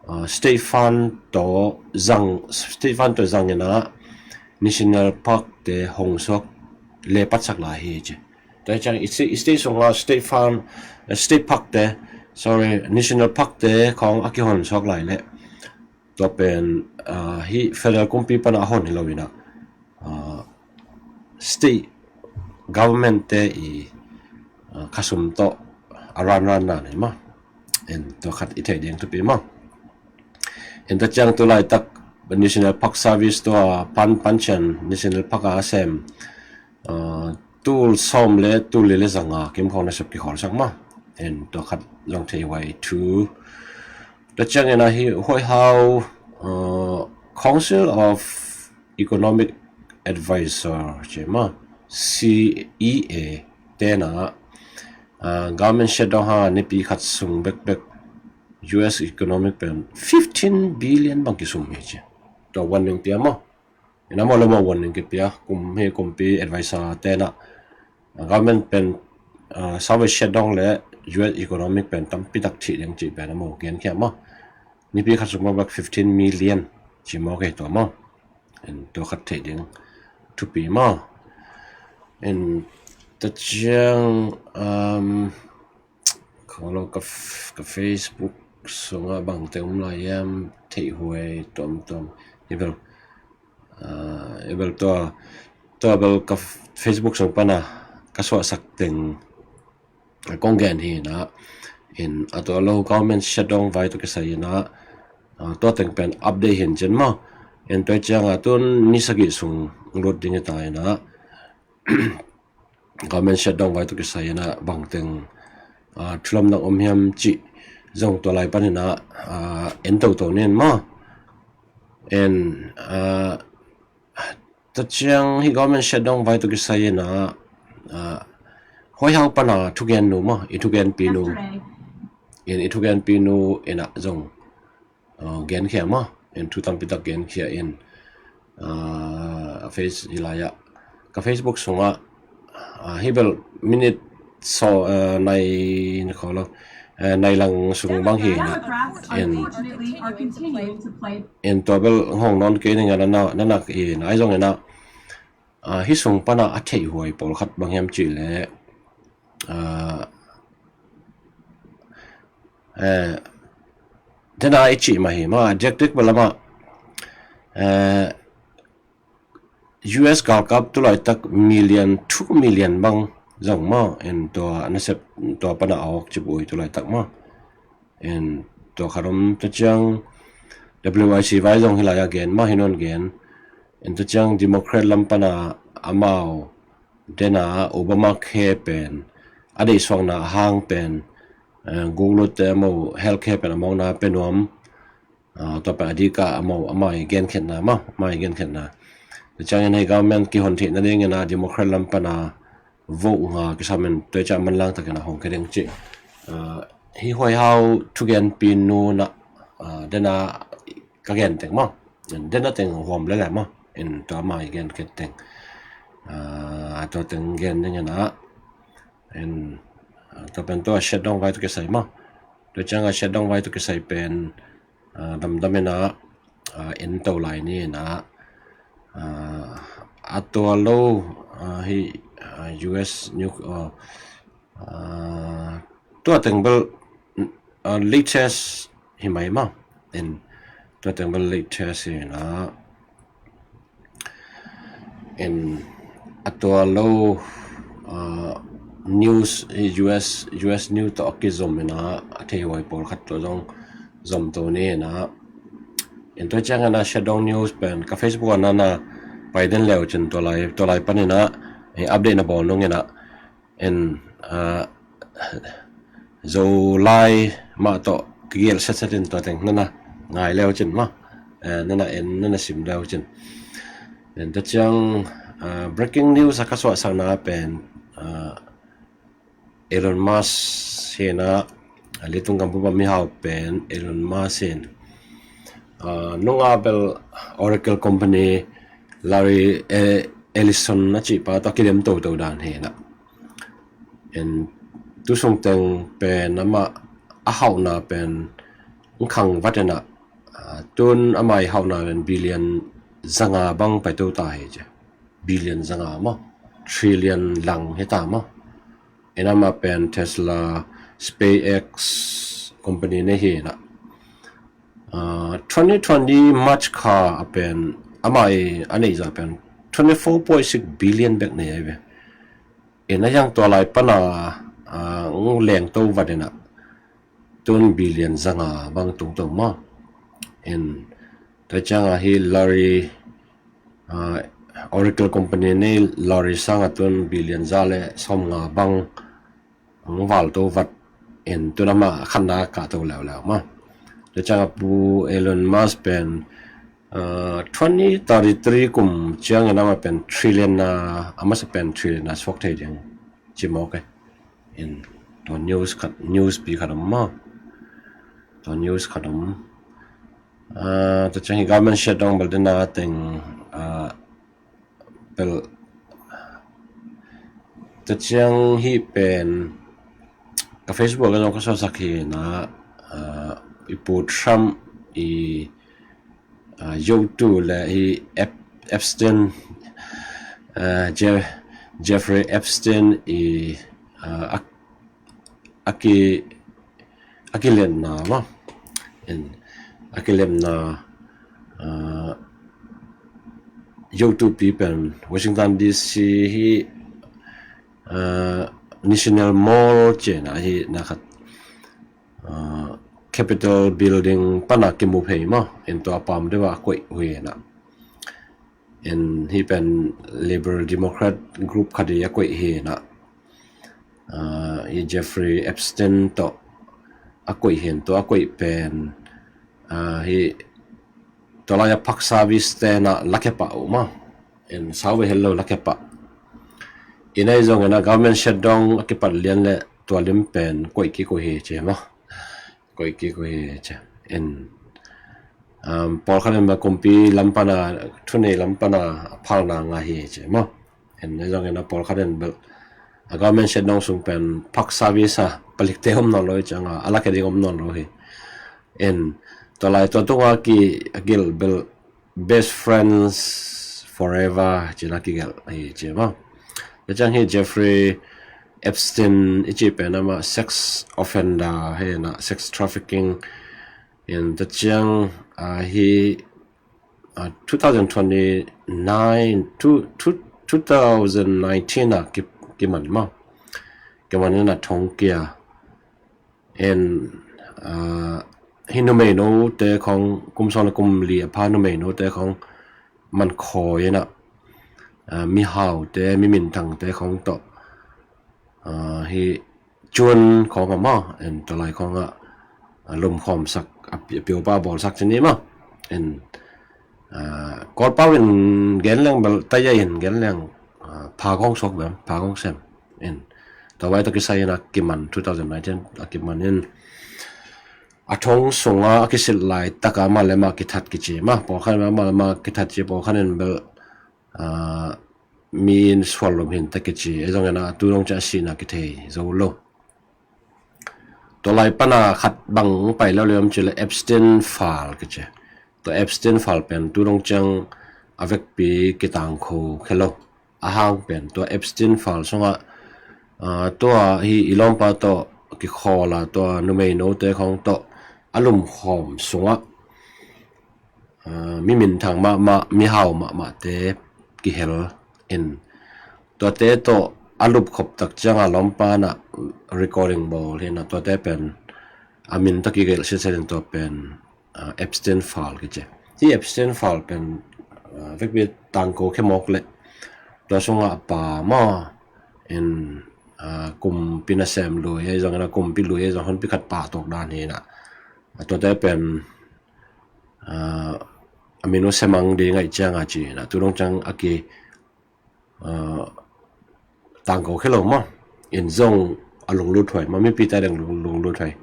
ah, state fund tawh zang, state fund tawh zangin a national park te hong suak le patsak lai hi ci. Tua ciang i state, i state sunga state fund, eh, state park te, sorry, national park te khong a kihon suak lai le. Tua pen, ah, hi federal kumpi pan a hon hi lo in a, ah, state government te i, ah, khasum tawh a ran ran na nei maw. In tua khat i theih ding thupi maw. In tua ciang tu laitak National Park Service tua pan pan cian National Park a sem, uh, tul sawm le tul li le zanga kim khawng na sep kikhol sang maw. In tua khat zong thei huai thu. Tua ciang ina hi huaihau, uh, Council of Economic Advisor ci maw, C E A tena, uh, government shutdown ha nipi khat sung bekbek U S economic pen fifteen billion bang kisum hi ci. Tua warning pia maw. Ina maw lo maw warning kipia kum hi kumpi advisor tena, uh, government pen, uh, service shutdown le U S economic pen tampi tak thih ding ci pen a maw gen khia maw. Nipi khat sung bekbek fifteen million ci maw kei tua maw. In tua khat theih ding thupi maw. In tua ciang, um, kholo ka, ka Facebook sunga bangte um lai hiam theih huai tuamtuam. Hi bel, uh, hi bel tua, tua bel ka Facebook sung pana ka suahsak teng kong gen hi ina. In a tua lo government shutdown vai tua kisai ina, uh, tua teng pen update hin cin maw. In tua cianga tun ni sagih sung lut ding hi ta ina. Government shutdown vai tua kisai ina bangteng, uh, thulam dang om hiam ci zong tua lai pan ina, uh, en toto nin maw. In, uh, tua ciang hi government shutdown vai tua kisai ina, uh, huaihau pana thugen nu maw, i thugen pi nu. In i thugen pi nu ina zong, uh, gen khia maw. In thu tampi tak gen khia in, uh, a face hi lai ah ka Facebook sunga, uh, hi bel minute so, uh, nai ni kholo, uh, nai lang sung bang hi na. In, in tua bel hong non kei ning a na, na nak hi na ai zong ina, uh, hi sung pana a theih huai pawl khat bang hiam ci le, uh, uh, tena i ci ma hi ma diakdiak bel ama, uh, U S galkap tu laitak million, two million bang zong maw. In tua nasep tua pana a awk cip ui tu laitak maw. In tua khat om tua ciang W I C vai zong hi lai a gen maw, hi non gen. In tua ciang Democrat lam pana amau dena Obamacare pen a deihsuakna a hang pen, uh, Google te amau healthcare pen a mawkna pe nuam. Uh, tua pen a dika amau, amai genkhiatna maw, amai genkhiatna. Tua ciangin hei government kihon theihna dingina Democrat lam pana vote nga kisamin tua ciang manlang takina hong kedeng ci. Uh, hi huaihau thugen pi nu na, uh, dena ka gen teng maw. Dena teng huam lele maw. In tua amai genkhiat teng, uh, tua teng gen dingina. In, uh, tua pen tua shutdown vai tua kisai maw. Tua cianga shutdown vai tua kisai pen, uh, damdam ina, uh, en to lai ni ina, uh, a tua lo, uh, hi, uh, U S new, uh, uh, tua teng bel, uh, latest hi mai maw. In tua teng bel latest hi ina. In a tua lo, uh, news, U S, U S news tawh a kizom ina a thei huai pawl khat tua zong zom to ni ina. In tua ciang ina shutdown news pen ka Facebook a nana pai den leu cin tua lai, tua lai pan ina, eh, update na bawl nung ina. In, uh, Zolai mah tawh kigelh setset in tua teng nana ngai leu cin maw. Eh, nana en, nana sim leu cin. In tua ciang, uh, breaking news a ka suahsakna pen, uh, Elon Musk hi ina, uh, leitung gam bup a mihau pen Elon Musk hi in, uh, nunga bel Oracle company Larry, eh, Ellison a cihpa tawh a kidem toto dan hi ina. In tusung teng pen amah a hauhna pen khang vat ina, uh, tun amah i hauhna pen billion zanga bang pai to ta hi ci. Billion zanga maw, trillion lang hi ta maw. In amah pen Tesla, SpaceX company nei hi ina. Uh, twenty twenty March kha a pen amah i a neih zah pen twenty four point six billion bek nei ai ve. In a hiang tua lai pana ah, lengto vat in ah tun billion zanga bang tungto maw. In tua ciang ah hi Larry, ah, Oracle company nei Larry sang ah tun billion za le sawmnga bang hong valto vat in tun amah khatna kahto leuleu maw. Tua ciang ah Pu Elon Musk pen, ah, twenty thirty-three kum ciangin amah pen trillion a, a masa pen trillion a suak thei ding ci mawk e. In tua news khat, news pi khat om maw. Tua news khat om. Ah, tua ciang hi government shutdown bel dena teng, ah, bel tua ciang hi pen ka Facebook ah zong ka suahsak hi na, ah, i Pu Trump i, ah, yotu le hi Ep-, Epstein, ah, Je-, Jeffrey Epstein i, ah, a, a ki, a kilemna maw. In a kilemna, ah, yotu pi pen Washington D C hi, ah, National Mall ci-in ah hi na khat, ah, Capitol Building pan a kimu phei maw. In tua pam deuh a koih hi na. In hi pen Liberal Democrat group khat i a koih hi na. Ah, hi Jeffrey Epstein tawh a koih hi na, tua a koih pen, ah, hi tua lai a park service te na la kepah uh maw. In sau ve hel lo la kepah. In ahi zongin ah government shutdown a kipat lian le tua lim pen koih kik uh hi ci maw. Koih kik uh hi ci. In, um, pawlkhat in bel kumpi lam pan a, thunei lam pan a phalna ngah hi ci maw. In ahi zongin ah pawlkhat in bel a government shutdown sung pen park service a palikte om nawn lo hi ciang a, a la khe ding om nawn lo hi. In tua lai tua tunga ki a gil bel best friends forever ci-in a kigelh hi ci maw. Tua ciang hi Jeffrey Epstein i cih pen amah sex offender hi na, sex trafficking. In tua ciang, ah, hi, ah, two thousand twenty-nine, two, two, two thousand nineteen ah ki, kiman maw. Kiman in a thong kia. In, ah, hi numeinote khong, kum sawm le kum li a pha numeinote khong man khawi in ah, ah, mihaute, mi minthangte khong tawh, ah, hi cun khong ah maw, in tua lai khong ah, ah, lumkhawmsak, a pi-, a piupa bawlsak ci ni maw. In, ah, Kawlpau in gen leng bel, taya in gen leng, ah, pha khong suak bem, pha khong sem. In tua vai tawh kisai in a kiman, two thousand nineteen a kiman in a thong sungah a kisilh laitak a amah le amah kithat kici maw. Pawlkhat in amah le amah kithat ci, pawlkhat in bel, ah, mi in sual lum hi ta kici. Ahi zongin ah tu dong ciang a sihna kithei zo lo. Tua lai pan a khat bang pai leuleu om cih leh Epstein file kici. Tua Epstein file pen tu dong ciang a vekpi kitangko khe lo. A hang pen tua Epstein file sungah, ah, tua hi i lawmpa tawh kikhawl a, tua numeinote khong tawh a lumkhawm sungah, ah, mi minthang mahmah, mihau mahmahte kihel in, tuate tawh a lupkhop tak ciang a lawmpa in a recording bawl hi na, tuate pen a min tawh kigelh sitset in tua pen, ah, Epstein file kici. Hi Epstein file pen, ah, vekpi tangko khe mawk leh tua sungah a pa maw, in, ah, kumpi nasem lui ahi zongin a kumpi lui ahi zong honpi khat pahtuak dan hi na. Ah, tuate pen, ah, a min uh semang ding ahih ciang a ci hi na, tu dong ciang a ki, ah, tangko khe lo maw. In zong a lunglut huai maw, mipite ding lung, lunglut huai.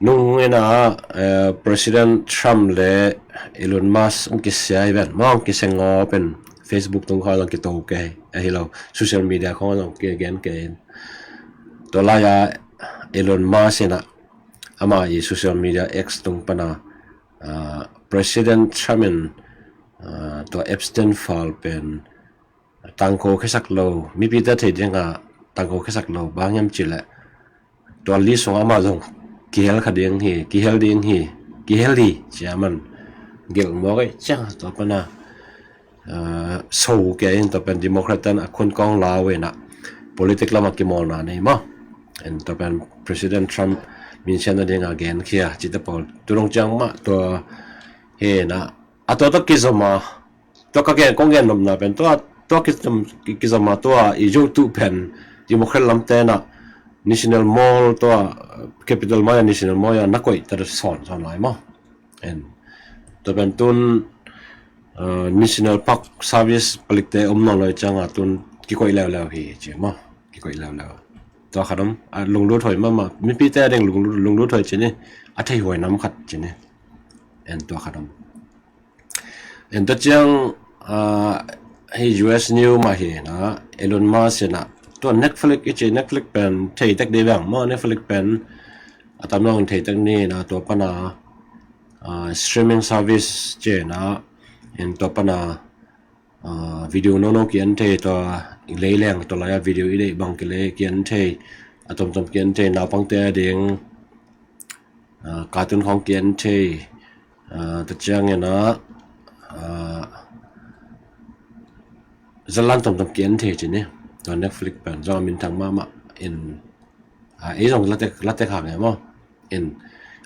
Nung in a, eh, President Trump le Elon Musk hong kisia hi ven maw, hong kisia ngawp in Facebook tung khawng zong kito kei, ahi lo, social media khawng zong kigen kei in. Tua lai a Elon Musk in a, amah i social media X tung pan a, ah, President Trump in, ah, tua Epstein file pen tangko khesak lo, mipite thei ding a tangko khesak lo, bang hiam cih leh tua list sungah amah zong kihel kha ding hi, kihel ding hi, kihel hi ci-a aman gelh mawk ahih ciang tua pan a, ah, so kei in tua pen Democrat ten a khun kawng lau in a, politic lam a kimawlna nei maw. En tua pen President Trump minsiatna ding a genkhia cihte pawl tu dong ciang mah tua hi na, a tua tawh kizom a, tua ka gen, kong gen nopna pen tua, tua kizom, kizom a tua i YouTube pen Democrat lamte na National Mall tua, Capitol mai a National Mall a na koih ta sawn sawn lai maw. En tua pen tun, uh, National Park Service palikte om nawn lo ciang a tun kikoih leuleu hi ci maw. Kikoih leuleu. Tua khat om, a, lunglut hoi mahmah, mipite a ding lunglut, lunglut hoi ci ni, a thei huai nam khat ci ni. En tua khat om. En tua ciang, ah, hei U S news mah hi na, Elon Musk in a, tua Netflix i ci, Netflix pen thei tek dih bang maw, Netflix pen a tam lo thei tek ni na, tua pan a, ah, streaming service ci na, en tua pan a, ah, video nono ki en thei, tua leileng tua lai a video i deih bang ki le ki en thei, a tomtom ki en thei, naupangte a ding, ah, cartoon khong ki en thei, ah, tua ciang in a, ah, zallan tomtom ki en thei ci ni. Tua Netflix pen zong a minthang mahmah in, ah, ei zong latek, latek hang e maw. In,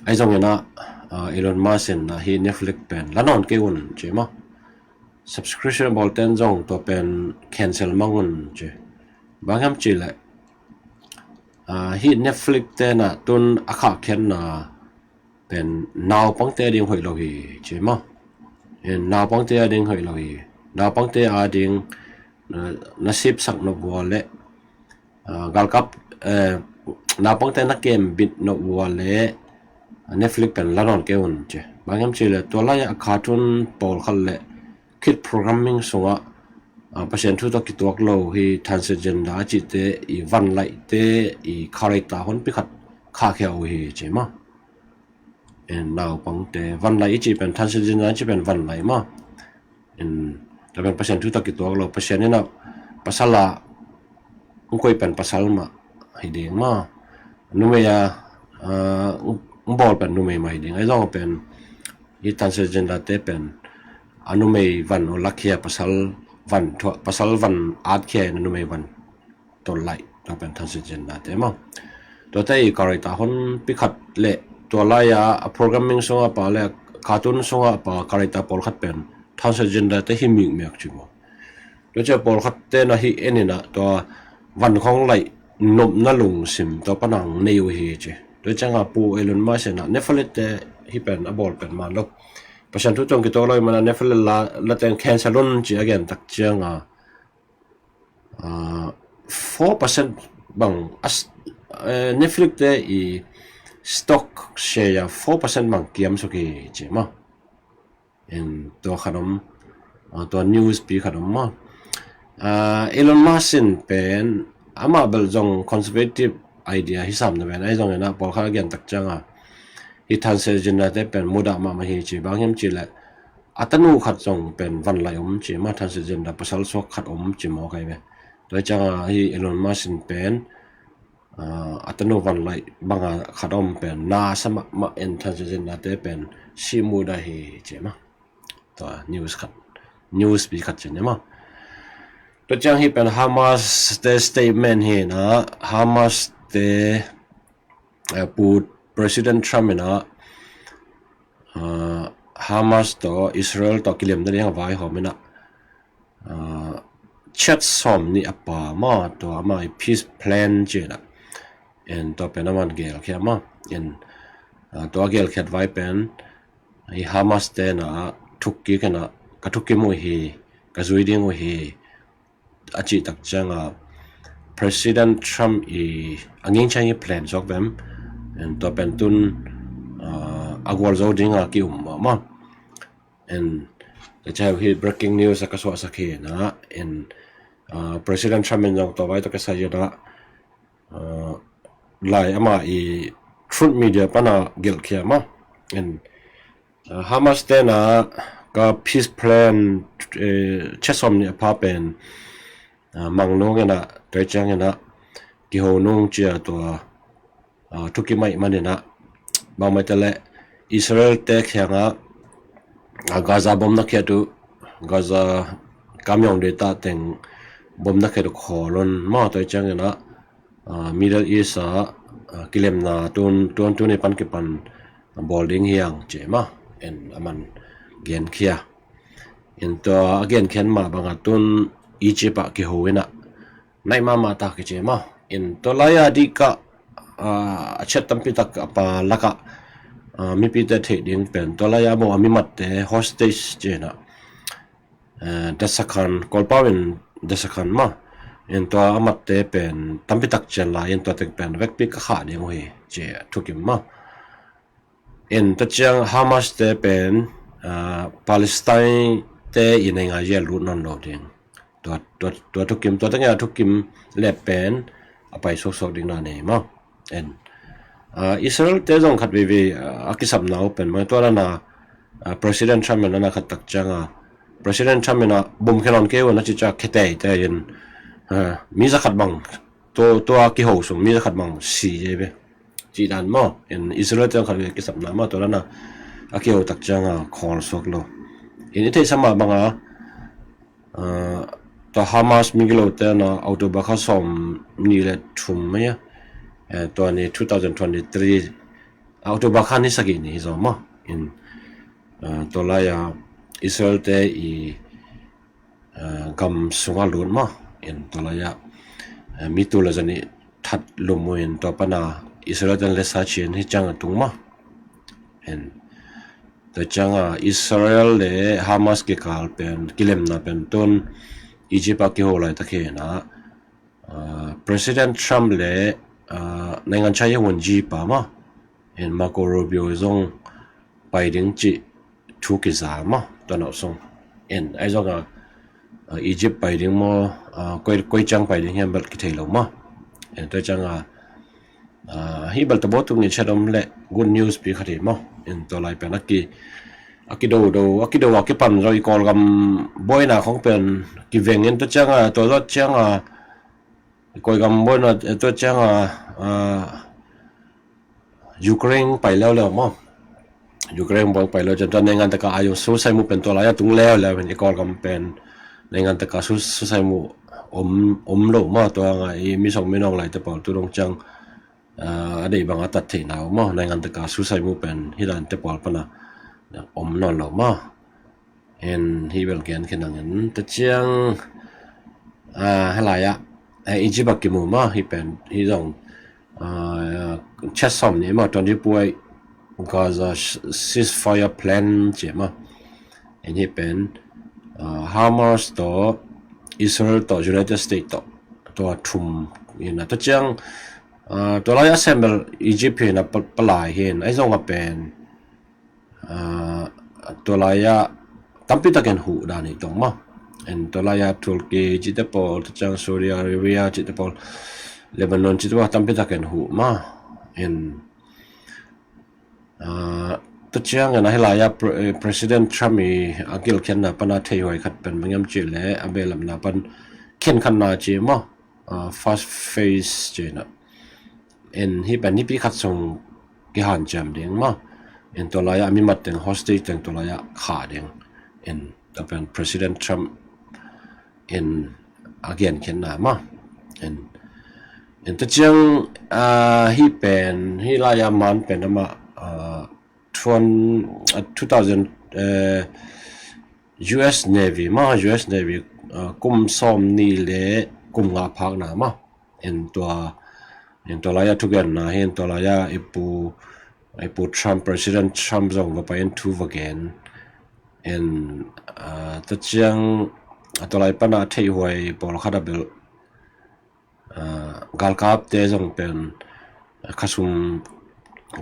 ei zong in a, ah, Elon Musk in a hi Netflix pen la nawn kei un ci maw. Subscription bawlten zong tua pen cancel mang un ci. Bang hiam ci le, ah, hi Netflix te na tun a khahkhiatna pen naupangte a ding hoih lo hi ci maw. En, naupangte a ding hoih lo hi. Naupangte a ding, ah, na sipsak nop vua le, ah, galkap, eh, naupangte na kembit nop vua le, ah, Netflix pen la nawn kei un ci. Bang hiam ci le tua lai a cartoon pawlkhat le kid programming sungah, ah, Pasian thu tawh kituak lo hi transgender a cihte i vanlaihte i character honpi khat khahkhia uh hi ci maw. En, naupangte vanlaih i cih pen transgender i cih pen vanlaih maw. En, tua pen Pasian thu tawh kituak lo, Pasian in a pasal a hong koih pen pasal mah hi ding maw. Numei a, ah, hong bawl pen numei mah hi ding. Ahi zong pen hi transgender te pen a numei van uh lakkhia, pasal van thuah, pasal van atkhia in a numei van tawh laih, tua pen transgender te maw. Tuate i character honpi khat le tua lai a, a programming sungah pa le cartoon sungah pa character pawlkhat pen transgender te hi mikmek ci maw. Tua ciang pawlkhat te na hi en in a tua van khong laih nopna lungsim tua pan a nei uh hi ci. Tua ciang a Pu Elon Musk in a Netflix te hi pen a bawl pen man lo, Pasian thu tawh kituak lo i man a Netflix la, la teng cancel un ci a gen tak ciang a, ah, four percent bang as, eh, Netflix te i stock share a four percent bang kiam suk hi ci maw. En, tua khat om, ah, tua news pi khat om maw. Ah, Elon Musk in pen amah bel zong conservative idea hi sam na pen, ahi zong in a pawlkhat a gen tak ciang a hi transgender te pen mudah mahmah hi ci. Bang hiam ci le a tanu khat zong pen vanlaih om ci maw, transgender pasal suak khat om ci maw kai ve. Tua ciang a hi Elon Musk in pen, ah, a tanu vanlaih bang a khat om pen na sa mahmah in transgender te pen si mudah hi ci maw. Tua news khat, news pi khat ci ni maw. Tua ciang hi pen Hamas te statement hi na, Hamas te, eh, Pu President Trump in a, ah, Hamas tawh Israel tawh kiliamna ding a vaihawm in a, ah, chat sawm nih a pa maw, tua amah i peace plan ci in a, en, tua pen aman gelkhia maw. En, ah, tua gelkhiat vai pen hi Hamas te na thuk kik in a, ka thukkim uh hi, ka zui ding uh hi, a cih tak ciang a President Trump i a ngingchiang i plan suak vem, en, tua pen tun, ah, a gualzo ding a ki-um mahmah. En, ka cih uh hi breaking news a ka suahsak hi na, en, ah, President Trump in zong tua vai tawh kisai in a, ah, lai amah i Truth Media pan a gelhkhia maw. En, ah, Hamas te na ka peace plan, eh, chat sawm nih a pa pen, ah, mang nung in a, tua ciang in a kiho nung ci a tua, ah, thukim ahih man in a, bangmah hi ta leh Israel te kiang a, ah, Gaza bom na khiat uh, Gaza kamyong data teng bom na khiat uh khawl un maw, tua ciang in a, Middle East ah kilemna tun tun tuni pan kipan bawl ding hiang ci mah. En aman genkhia. En tua a genkhian mah bangah tun Egypt ah kiho inah naih mahmah ta kici mah. En tua lai-a dih kah a chet tampi tak a pa lakah mipite theih ding pen tua lai-a mo a mimatte hostage ci inah dasakhan, Kawlpau in dasakhan mah. En tua a matte pen tampi tak cian lai in tua teng pen vekpi ka khah ding uh hi ci thukim mah. En tua ciang Hamas te pen Palestine te i nei ngai zel lut nawn lo ding. Tua thukim, tua teng a thukim le pen a pai suaksuak ding na nei mah. En Israel te zong khat veivei a kisapna uh pen mah tua lana President Trump in ana khat tak cianga President Trump in a bom khe nawn kei uh na ci ciang khe teitei in mi zakhat bang tua kiho sung mi zakhat bang si ei ve. Cih dan maw, en Israel te zong khat veivei a kisapna mah tua lana a kiho tak cianga khawl suak lo. En i theihsa mah banga tua Hamas migilote na October kha sawm nih le thum mai a tua ni two thousand twenty three October kha ni sagih ni hi zaw maw. En tua lai-a Israel te i gam sungah lut maw. En tua lai-a mi tul le zanih that lum uh in tua pana Israel ten le sa cin hi ciang a tung maw. En tua cianga Israel le Hamas kikal pen kilemna pen tun Egypt a kiho laitak hi inah President Trump le naingan chai hunji pa mah en Marco Rubio zong pai ding cih thu kiza mah tua nauh sung. En ai zong a Egypt pai ding maw, koi ciang pai ding hiam bel kithei lo mah. En tua cianga hih bel tabaw tung in chat om le good news pi khat hi maw. En tua lai pen a ki a kidodo a kido a kipan zaw i Kawlgam buaina khong pen kiveng in tua cianga tua zawh cianga i Kawlgam buaina tua cianga Ukraine pai leuleu maw. Ukraine buang pai leu cian tua naingan taka a yung susai mu pen tua lai a tung leuleu in i Kawlgam pen naingan taka susai mu om lo maw. Tua nga i misong minong lai te pawl tu dong ciang a deih bang a tat theihna uh maw, naingan taka susai mu pen hi dan te pawl pana om nawn lo maw. En hi bel gen khen ang en ta ciang halai ah Egypt a kimu maw hi pen hi zong chat sawm ni maw twenty puai Gaza ceasefire plan ci maw. En hi pen Hamas tawh Israel tawh United States tawh tua thum ina ta ciang tua lai a sem bel Egypt hi na palai hin ai zong a pen tua lai a tampi takin huh dan hi tong maw. En tua lai a Turkey cite pawl ta ciang Saudi Arabia cite pawl Lebanon cite pawl tampi takin huh maw. En tua ciangin a hi lai a President Trump i a gilkhiatna pana theihuai khat pen bang hiam cih leh a behlapna pan khenkhatna ci maw. First phase ci na en hi pen nipi khat sung kihanciam ding maw. En tua lai a mi mat teng hostage teng tua lai a khah ding. En tua pen President Trump in a genkhiatna mah. En ta ciang hi pen hi lai a man pen amah two thousand US Navy mah, US Navy kum sawm nih le kum nga phakna mah. En tua en tua lai a thugenna hi en tua lai a ipu ipu Trump, President Trump zong va pai in thu va gen. En ta ciang a tua lai pana theihuai pawlkhat a bel galkapte zong pen khasum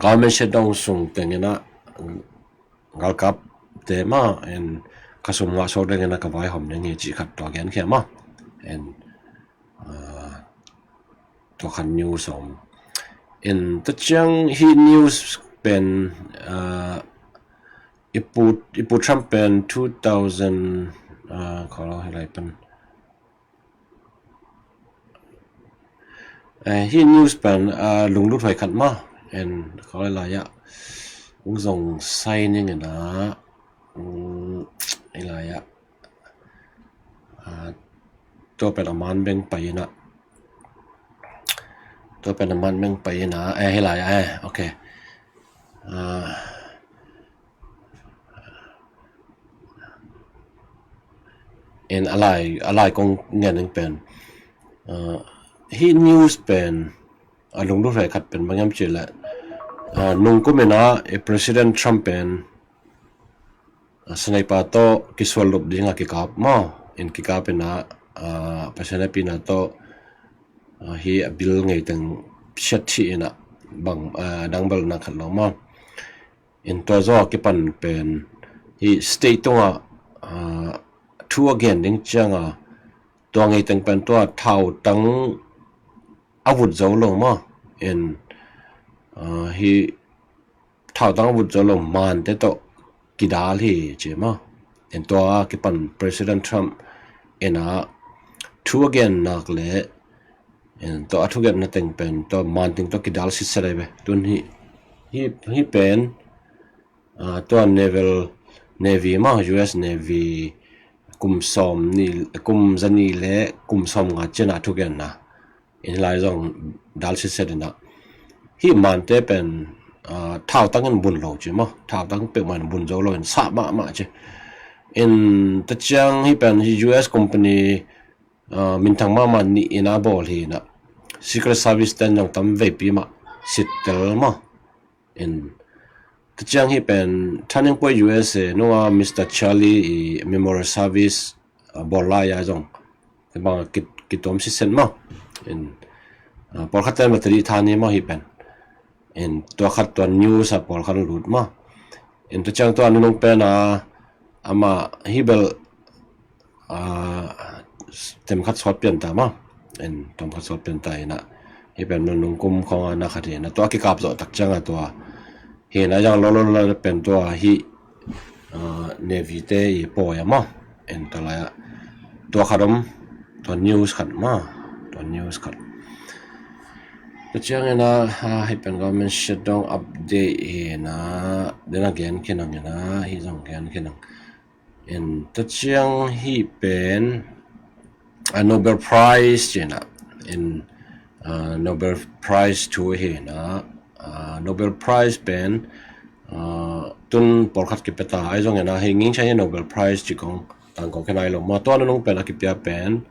government shutdown sung tengin ah galkapte mah en khasum ngah sawk dengin ah ka vaihawm ding hi cih khat tua genkhia mah. En tua khat news om. En ta ciang hi news pen ipu ipu Trump pen two thousand khaw lo hi lai pen hi news pen lunglut huai khat mah. En khaw lai ah ung zong sai ning in ah hi lai ah tua pen a man beng pai in ah Tua pen a man meng pai ina, eh, hi lai, eh, ok. Ah, in a lai, a lai kong ngen ning pen, ah, hi news pen a lunglut hei khat pen bang hiam cih leh, ah, nungkum ina, eh, President Trump pen, ah, sniper tawh kisual lup ding a kikap maw, in kikap ina, ah, President pi ina tawh, ah, hi a bil ngei teng siat hi ina bang, ah, dang bel na khat lo maw. In tua zaw a kipan pen hi state tungah, ah, thu a gen ding cianga tua ngei teng pen tua thautang a vut zo lo maw. In, ah, hi thautang a vut zo lo mante tawh kidal hi ci maw. In tua a kipan President Trump ina thu a gen nak le, in tua a thugenna teng pen tua manting tawh kidal sitset ai ve. Tun hi, hi, hi pen, ah, tua naval, Navy maw, U S Navy kum sawm ni, kum zani le kum sawm nga ciang a thugenna. In lai zong dal sitset ina. Hi mante pen, ah, thautang in bun lo ci maw. Thautang peuhmah in bun zo lo in sah mahmah ci. In ta ciang hi pen hi U S company, ah, minthang mahmah nih ina bawl hi ina. Secret Service ten zong tam veipi mah sittel maw. In ta ciang hi pen Turning Point U S A nunga Mister Charlie i memorial service, ah, bawl lai a zong bang kit, kituam sitset maw. In, ah, pawlkhat ten battery tha ni maw hi pen. In tua khat tua news a pawlkhat lut maw. In ta ciang tua nunung pen a ama hi bel, ah, tem khat sawt pian ta maw. In tem khat sawt pian ta ina hi pen nunung kum khong a na khat hi ina tua kikap zawh tak cianga tua hi ina yang lo lo lo pen tua hi, ah, Navy te i pawi a maw. In tua lai a tua khat om, tua news khat maw. Tua news khat. Ta ciang ina, ah, hi pen government shutdown update hi ina dena gen kinang ina hi zong gen kinang. In ta ciang hi pen, ah, Nobel Prize ci ina. In, ah, Nobel Prize thu hi ina, ah, Nobel Prize pen, ah, tun pawlkhat kipia ta ai zong ina hi nging ciang hi Nobel Prize ci kong tang kong khen ai lo. Maw tua nunung pen a kipia pen,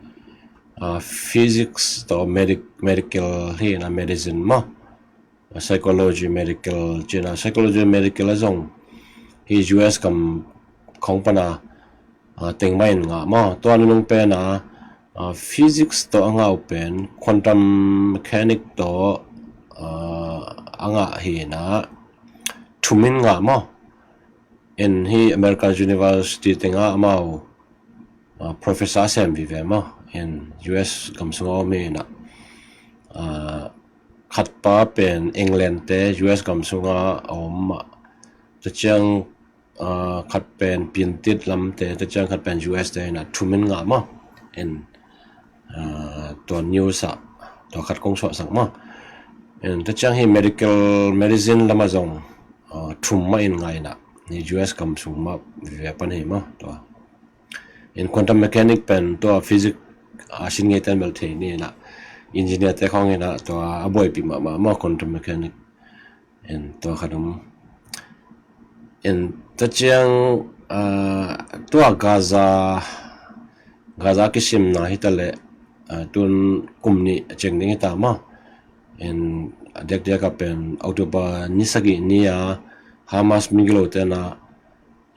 ah, physics tawh medic-, medical hi ina medicine maw. Psychology medical ci ina psychology medical a zong hi U S gam khong pana, ah, teng mah in ngah maw. Tua nunung pen a, ah, physics tawh a ngah uh pen quantum mechanic tawh, ah, a ngah hi ina thum in ngah maw. In hi American University tenga amau, ah, professor a sem vive maw. In U S gam sunga om hi ina, ah, khat pa pen England te U S gam sunga a om mah. Ta ciang, ah, khat pen Pintit lam te, ta ciang khat pen U S te ina thum in ngah maw. In, ah, tua news ah tua khat kong suahsak maw. In ta ciang hi medical medicine lam a zong, ah, thum mah in ngah ina hi U S gam sung mah vive pan hi maw tua. In quantum mechanic pen tua physics a sin ngei ten bel thei ni ina engineer te khong ina tua a buaipi mahmah maw quantum mechanic. In tua khat om. In ta ciang, ah, tua Gaza, Gaza kisimna hi ta leh, ah, tun kum nih a ceng ding hi ta maw. In a diakdiak a pen October ni sagih ni a Hamas migilo te na,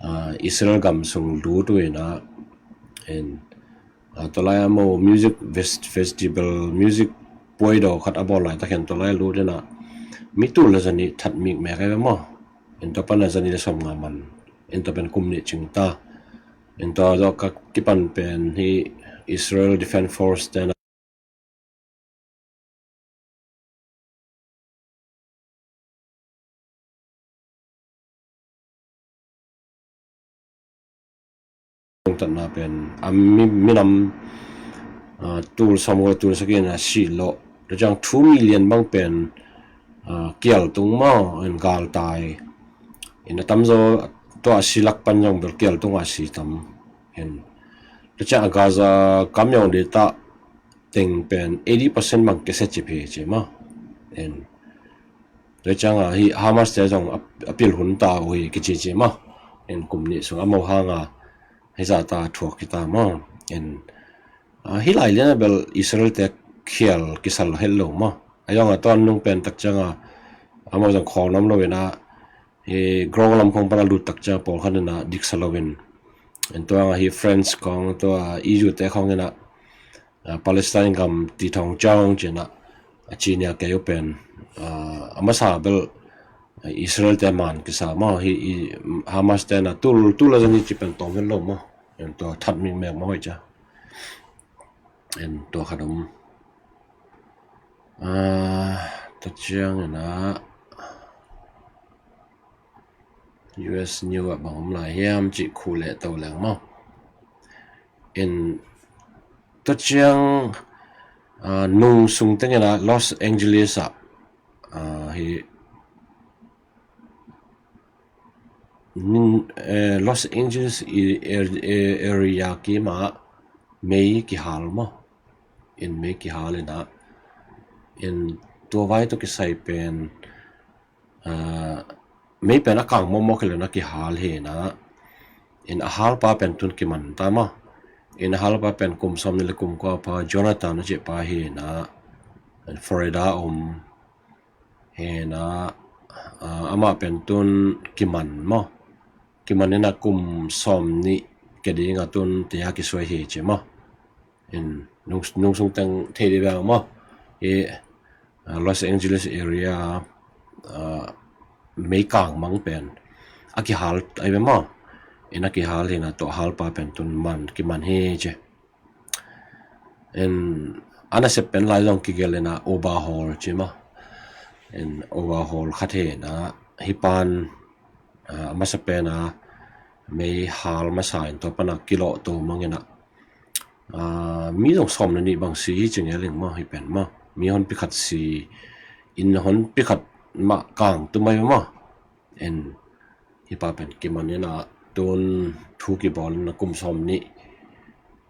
ah, Israel gam sung lut uh ina, in, ah, tua lai a maw music fes-, festival, music puai daw khat a bawl laitak hian tua lai lut ina mi tul le zanih that mikmek ai ve maw. In tua pan a zanih le sawm nga man. In tua pen kum nih cing ta. In tua zawh ka kipan pen hi Israel Defense Force te na tatna pen a mi, minam, ah, tul sawm guk tul sagih in a sih lawh. Tua ciang two million bang pen, ah, kial tung maw in galtai. In a tamzaw tua a si lak pan zong bel kial tung a si tam. In tua ciang a Gaza kam zong data teng pen eighty percent bang kese cip hi ci maw. En, tua ciang a hi Hamas te zong a, a pil hun ta uh hi kici ci maw. En, kum nih sung a mo hang a hi zah ta thuak hi ta maw. En, a, hi lai lian a bel Israel te khial kisal het lo maw. A yong a tuan nung pen tak ciang a a mo zong khawl nam lo in a, hi ground lam khong pan a lut tak ciang pawlkhat in a diksa lo in. En, tua hi France khong, tua E U te khong in a, a, Palestine gam ti thong ciang ci in a, a ci nia kei uh pen, a, a masa bel, a, Israel te man kisa maw, hi, i, Hamas te na tul, tul a zan hi ci pen tawm het lo maw. En, tua that mik mek maw hi cia. En, tua khat om. A, tua ciang in a, U S New ah bang om lai hiam cih khuh leh to leng maw. In, tua ciang, a, nung sung teng in a Los Angeles ah, a, hi, nin, eh, Los Angeles i, er, eh, area kim ah mei kihal maw. In, mei kihal in a, in, tua vai tawh kisai pen, a, mei pen a kang mawkmawk hi lo in a kihal hi in a, in, a halpa pen tun kiman ta maw. In, a halpa pen kum sawm nih le kum kua pa Jonathan a cih pa hi in a, in, Florida om hi in a, a, amah pen tun kiman maw. Kiman in a kum sawm nih kia ding a tun tia kisuai hi ci maw. In, nung, nung sung teng thei dih bang maw. I, a, Los Angeles area, a, mei kang mang pen a kihal ai ve maw. In, a kihal hi in a, tua halpa pen tun man, kiman hi ci. In, a nasep pen lai zong kigelh in a overhaul ci maw. In, overhaul khat hi in a, hi pan, a, a masa pen a mei hal masa in tua pan a kilawh to mang in a, a, mi zong sawm le nih bang si hi ci ngeling maw, hi pen maw. Mi honpi khat si, inn honpi khat mah kang tum ai maw. En, hi pa pen kiman in a, tun thu kibawl in a kum sawm nih,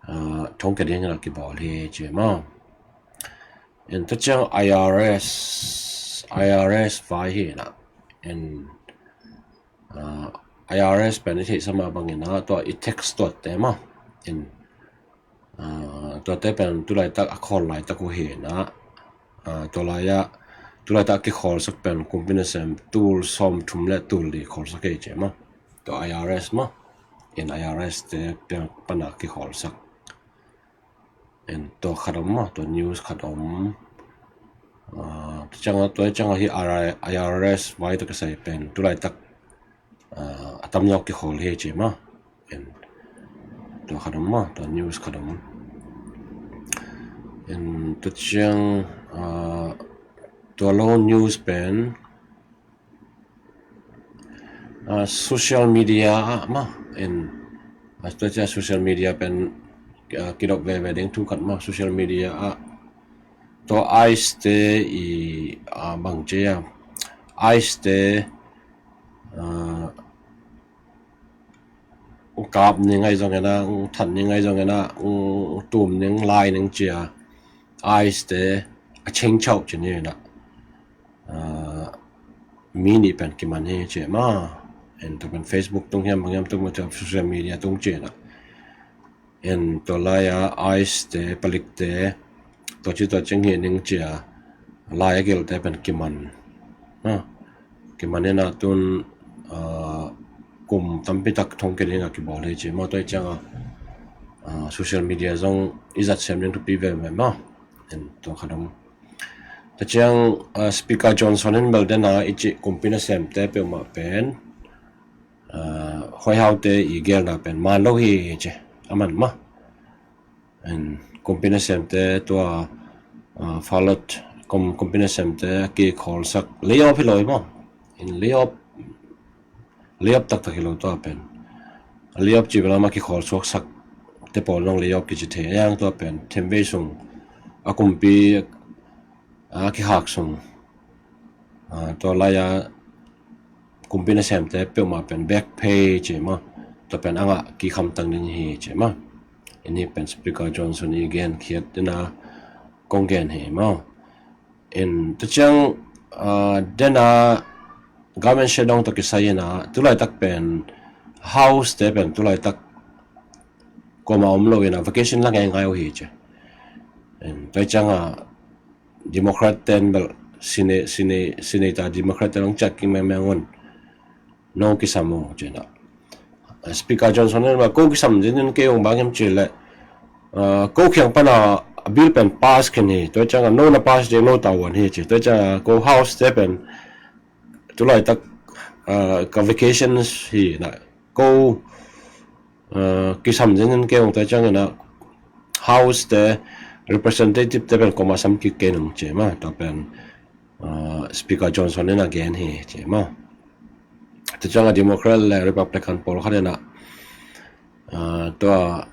a, thong kia ding in a kibawl hi ci maw. En, tua ciang I R S, I R S vai hi in a. En, a, I R S pen i theihsa mah bang in a, tua i tax tuatte maw. En, a, tuate pen tulaitak a khawl laitak uh hi in a, a, tua lai ah, tulaitak a kikhawlsak pen kumpi nasem tul sawm thum le tul li khawlsak hi ci maw. Tua I R S maw. En, I R S te piang pan a kikhawlsak. En, tua khat om maw, tua news khat om. A, tua ciang a, tua ciang a hi R I, I R S vai tawh kisai pen tulaitak, a, a tam zawk kikhawl hi ci maw. En, tua khat om maw, tua news khat om. En, tua ciang, a, tua lo news pen, a, social media ah maw. En, a, tua ciang social media pen, a, kidop veve ding thu khat maw, social media ah. Tua ICE te i, a, bang ci a, ICE te, a, kap ning ai zong in a, that ning ai zong in a, tum ning lai ning ci a, ICE te a cheng chau ci ni in a, a, mi nih pen kiman hi ci maw. En, tua pen Facebook tung hiam bang hiam tung, social media tung ci in a. En, tua lai a ICE te, palik te, tua ci tua cing hi ning ci a, lai a gelhte pen kiman. A, kiman in a tun, a, kum tampi tak thong kia ding a kibawl hi ci maw. Tua ciang a, a, social media zong i zat sem ding thupi veve maw. En, tua khat om. Tua ciang, a, Speaker Johnson in bel den a i cih kumpi nasemte peuhmah pen, a, huaihaute i gelna pen man lo hi ci, a man maw. En, kumpi nasemte tua, a, Fallout, kum, kumpi nasemte a kikhawlsak layoff hi lo hi maw. En, layoff, layoff taktak hi lo tua pen. Layoff ci bel amah kikhawl suaksak te pawl zong layoff kici thei. A yang tua pen themvei sung a kumpi a kihak sung, a, tua lai a kumpi nasemte peuhmah pen back pay ci maw. Tua pen a ngah kikham tang ding hi ci maw. En, hih pen Speaker Johnson i gen khiat in a kong gen hi maw. In tua ciang, ah, dena government shutdown tawh kisai ina tulaitak pen House te pen tulaitak kuama om lo ina vacation la ngeingai uh hi ci. In tua cianga Democrat ten bel Senate, Senate, Senate a Democrat ten ong ciat king mengmeng un no kisam uh cina. Speaker Johnson in ma ko kisam zinin kei ong bang hem ci le, ah, ko kiang pana a bill pen pass khen hi. Tua cianga no na pass ding no tauan hi ci. Tua cianga ko House te pen tulaitak, ah, ka vacations hi na ko, ah, kisam zinin kei ong tua ciangina House te Representative te pen koma sam kik kei nong ci ma tua pen, ah, Speaker Johnson in a gen hi ci ma. Tua cianga Democrat le Republican pawl khat ina, ah, tua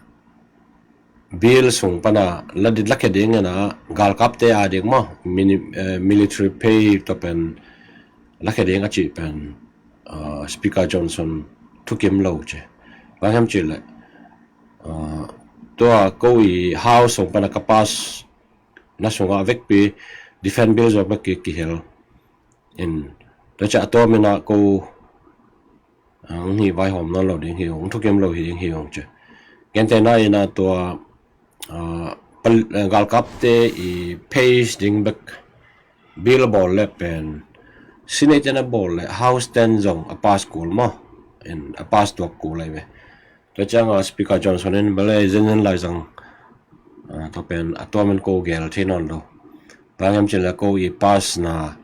bill sung pana la dit lakhia ding ina galkapte a ding maw, mini, eh, military pay tua pen lakhia ding a ci pen, ah, Speaker Johnson thukim lo ci. Bang hem ci le, ah, tua ko i House sung pana ka pass na sunga vekpi defense bill zong vekpi kihel in tua ci a tua mina ko ang hi vaihawm nawn lo ding hi ong thukim lo hi ding hi ong ci. Gentena ina tua, ah, pal-, eh, galkapte i pay ding bek bill bawl le pen Senate ten a bawl le House ten zong a pass kul maw. In a pass tuak kul ai ve. Tua cianga Speaker Johnson in bele zen zen lai zang, ah, tua pen a tua men ko gel thei nawn lo. Bang hem ci le ko i pass na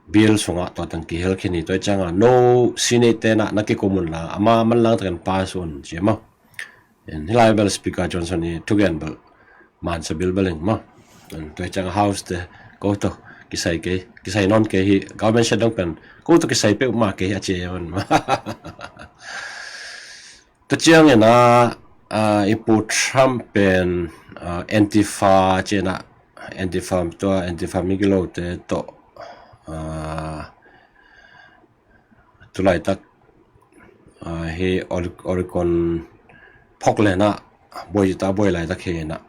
bill sunga tua tang kihel khin hi tua cianga no Senate tena na kikum un la ama man lang takin pass un ci maw. In hilai bel Speaker Johnson i thugen bel mansa bilbel ing maw. In tua cianga House te ko to kisai kei, kisai nawn kei hi, government shutdown pen ko to kisai peuh ma kei hi a ci un maw. Tua ciangina, ah, i Pu Trump pen, ah, Antifa cina, Antifa tua Antifa migilote to, ah, tulaitak, ah, hi Ore-, Oregon Portland a buai ta buai laitak hi ina.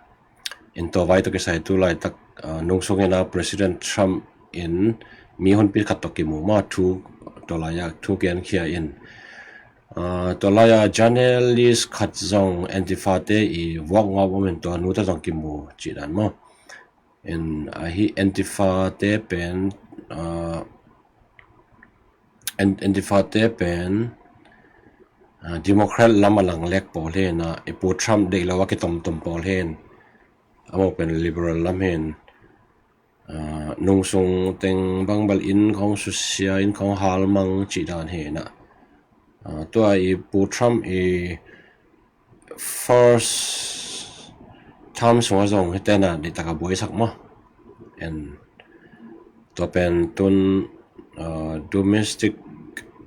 In tua vai to kisai tulaitak, ah, nungsung ina President Trump in mi hunpi khat to kimu ma thu tua laia thu kian khia in. Ah, tua laia journalist khat zong Antifa te i vuak ngawp om in tua nu ta zong kimu ci dan maw. In ahi Antifa te pen, ah, An-, Antifa te pen, ah, Democrat lam a lang lek pawl hi na i Pu Trump deih lo a kitomtom pawl hi in. Amau pen liberal lam hi in. Ah, nungsung teng bang bel inn khong susia inn khong halmang ci dan hi na. Ah, tua i Pu Trump i first term sunga zong hi tena di taka buai sak maw. And tua pen tun, ah, domestic,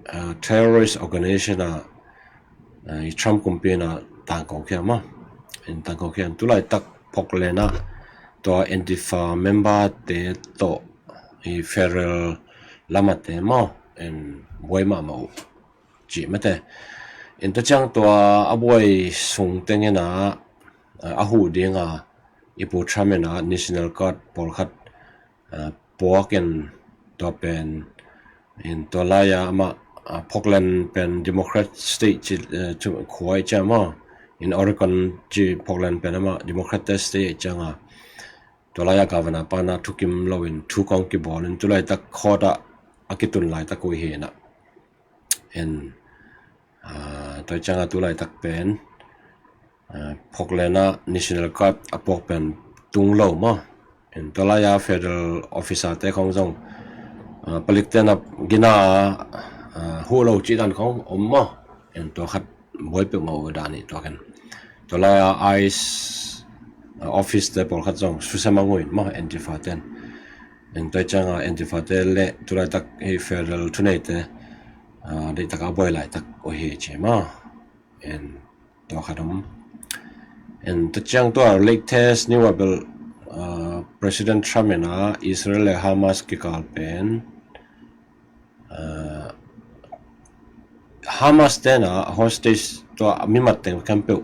ah, terrorist organization a, ah, i Trump kumpi na tangko khia maw. In tangko khia in tulaitak Portland a tua Antifa member te to i federal lamate maw. In buai mahmah uh ci mate. In tua ciang tua a buai sung tengina, ah, a huh dinga i Pu Trump ina National Guard pawlkhat, ah, puak in tua pen in tua laia ama, ah, Portland pen Democrat state ci, eh, khuai cia maw. In Oregon ci Portland pen ama Democrat state cianga tua laia governor pana thukim lo in thu kong kibawl in tulaitak court a a kitun laitak uh hi na. In, ah, tua cianga tulaitak pen, ah, Portland a National Guard a puak pen tung lo maw. In tua laia federal officer te khong zong, ah, palik tena gina, ah, huh lo ci dan khong om maw. In tua khat buai peuh ngau dan i tua ken. Tua laia ICE, ah, office te pawlkhat zong susia mang uh in maw Antifa ten. In tua cianga Antifa te le tulaitak hi federal thuneite, ah, deih taka buai laitak uh hi ci maw. In tua khat om. In tua ciang tua latest new a bel, ah, President Trump ina Israel le Hamas kikal pen, ah, Hamas tena hostage tua mimat teng khempeuh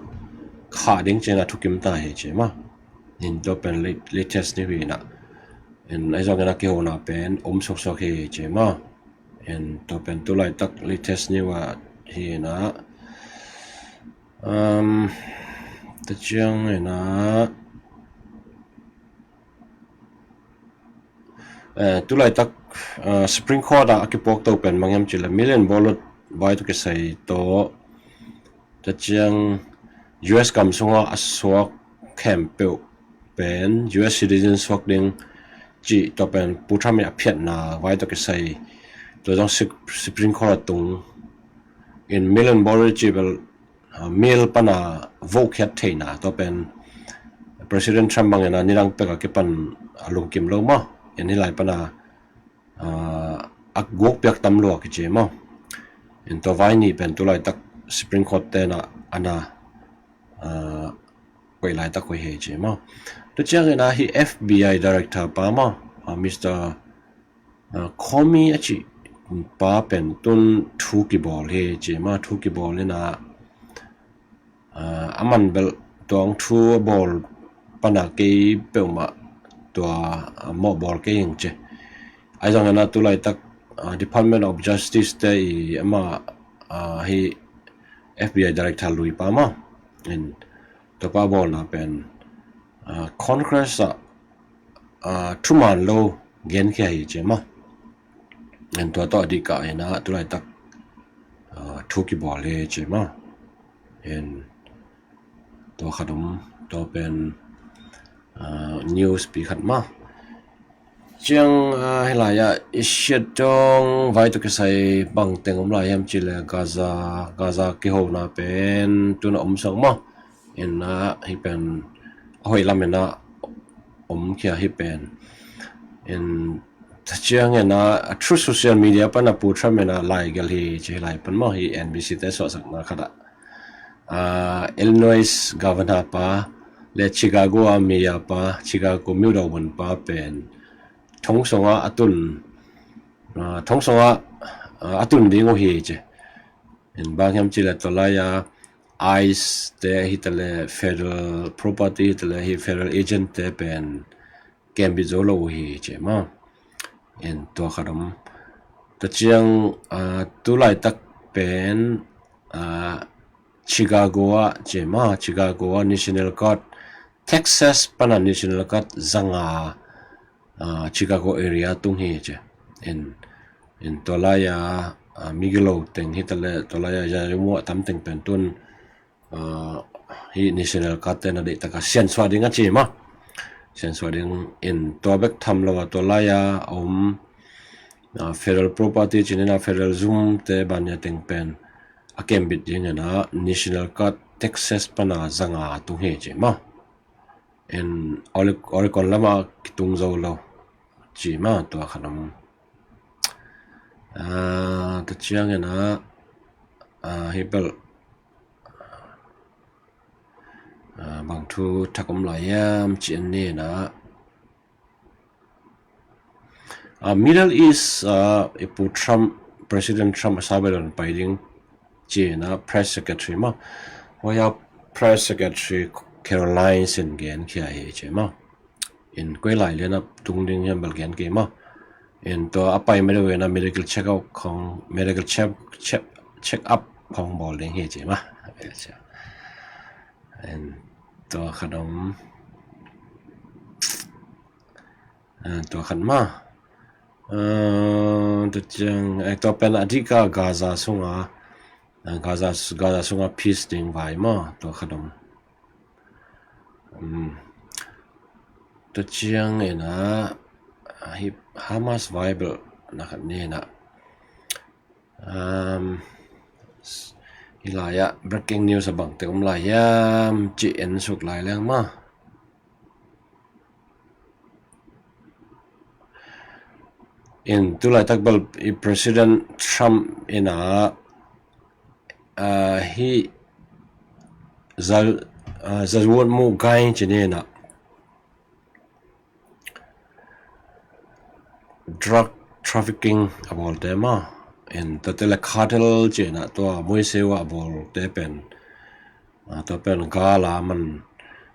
khah ding cina thukim ta hi ci maw. In tua pen late-, latest new hi na. En, ahi zongin a kihona pen om suaksuak hi ci maw. En, tua pen tulaitak latest news ah hi na. Um, ta ciang hi na. Eh, tulaitak, eh, Supreme Court ah a kipuak to pen bang hiam cih leh million ball vai tawh kisai tawh, ta ciang U S gam sungah a suak khempeuh pen U S citizen suak ding cih tua pen Pu Trump i a phiatna vai tawh kisai, tua zong Supreme Court a tung in million ball cih bel, ah, mail pana vote khiat theihna, tua pen President Trump bangin a nidang pek a kipan a lungkim lo maw. En, hih lai pana, ah, a guak piak tam lua kici maw. En, tua vai nih pen tulaitak Supreme Court te na ana, ah, koih laitak koih hi ci maw. Tua ciangin a hih F B I director pa maw, ah, Mister ah, Comey a cih pa pen tun thu kibawl hi ci maw. Thu kibawl in a, ah, a man bel tua thu a bawl pana kei peuhmah tua, ah, mawh bawl kei hing ci. Ahi zongin a tulaitak, ah, Department of Justice te i ama, ah, hih F B I director lui pa maw. En, tua pa bawlna pen, ah, Congress ah, ah, thuman lo genkhia hi ci maw. En, tua tawh a dih kah in a tulaitak, ah, thu kibawl hi ci maw. En, tua khat om, tua pen, ah, news pi khat maw. Ciang, ah, hih lai ah i siat dong vai tawh kisai bang teng om lai hiam cih leh Gaza, Gaza kihona pen tun a om suak maw. En, ah, hih pen a hoih lam in a om khia hih pen. En, ta ciangin a, a through social media pan a Pu Trump in a laigelh hi ci, hih lai pan maw, hih N B C te suahsakna khat ah. Ah, Illinois governor pa le Chicago a mayor pa, Chicago myo dawbun pa pen thong sungah a tun, ah, thong sungah, ah, a tun ding uh hi ci. En, bang hiam cih leh tua lai a ICE te hi ta leh, federal property hi ta leh, hih federal agent te pen kembit zo lo uh hi ci maw. En, tua khat om. Ta ciang, ah, tulaitak pen, ah, Chicago ah ci maw, Chicago ah National Guard, Texas pana National Guard zanga, ah, Chicago area tung hi ci. En, en, tua lai a, ah, migilo teng hi ta leh, tua lai a zamuah tam teng pen tun, ah, hih National Guard te na deihtak a siansuah ding a ci maw. Siansuah ding in, tua bek tham lo a tua lai a om, ah, federal property ci ni na, federal zum te ban nia teng pen a kembit ding in a National Guard Texas pana zanga tung hi ci maw. En, Ore-, Oregon lamah kitung zo lo ci maw, tua khat om. Ah, ta ciangin a, ah, hih bel, ah, bang thu thak om lai hiam ci en ni na. Ah, Middle East, ah, i Pu Trump, President Trump a Saudi Arabia pai ding ci na, Press Secretary maw. Huai a Press Secretary Caroline sin genkhia hi ci maw. En, koi lai lian a tung ding hiam bel gen kei maw. En, tua a pai mah deuh in a medical check up khong, medical check, check, check up khong bawl ding hi ci maw. En, tua khat om. Ah, tua khat maw. Ah, tua ciang, eh, tua pen a dih kah Gaza sunga, ah, Gaza, Gaza sunga peace ding vai maw, tua khat om. Um, tua ciangin a, ah, hih Hamas vai bel na khat ni na. Um, hih lai ah breaking news a bang teng om lai hiam ci en suk lai leng maw. En, tulaitak bel i President Trump in a, ah, hih Zal-, ah, Zawmugai ci ni na, drug trafficking a bawlte maw. En, tua te leh cartel ci na, tua muiseu a bawlte pen, ah, tua pen gal a man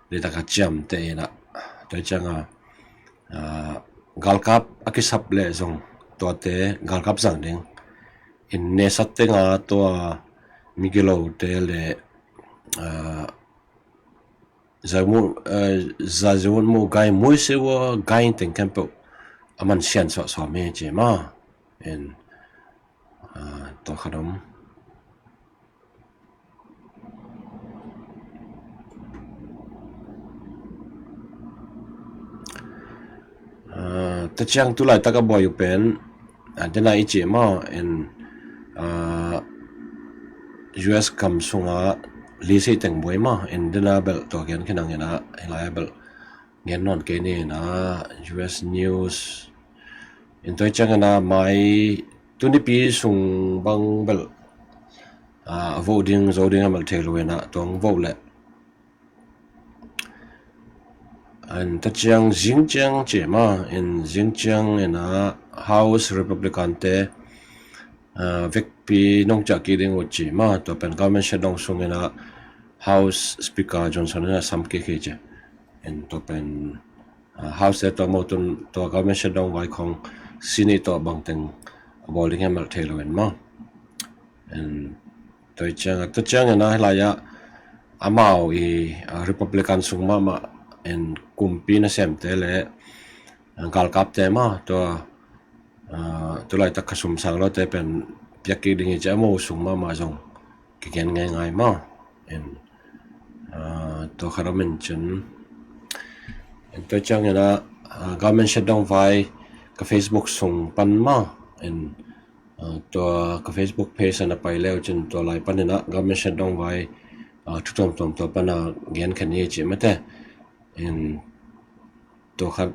deihtak a ciamteh in a, tua ciang a, ah, galkap a kisap leh zong tuate galkap zang ding. In nesat tenga tua migilote le, ah, zamu, ah, zaziwun mu gai muisewa gai teng khempeuh a man sian suah suah me ci ma. In, ah, tua khat om. Ah, tua ciang tulaitak a buai uh pen, ah, dena i cih maw, in, ah, U S gam sunga lisei teng buai maw, in dena belh tua gen khinang ina, hilai a belh gen nawn kei ni ina, U S news. In tua ciang ina mai tunipi sung bang belh, ah, a vote ding, zo ding a melh thei lo ina, tuang vote leh. In tua ciang Xinjiang ci ma, in Xinjiang ina House Republican te, ah, vekpi nong ciah kik ding uh ci ma, tua pen government shutdown sung ina House Speaker Johnson ina sam kik hi ci. In tua pen, ah, House te tua mo tun tua government shutdown vai khong Senate tua bangteng a bawl ding hiam melh thei lo in ma. In tua ciang, tua ciang ina hilai a amau i, ah, Republican sung mahmah in kumpi nasemte le, ah, galkapte ma tua, ah, tulaitak khasum sang lote pen piak kik ding hi ci a mo sung mahmah zong kigen ngaingai ma. In, ah, tua khat om in cin. In tua ciang ina, ah, government shutdown vai ka Facebook sung pan ma. In, ah, tua ka Facebook page ana pai leu cin tua lai pan ina government shutdown vai, ah, thu tuamtuam tua pana gen khen hi ci mate. In tua khat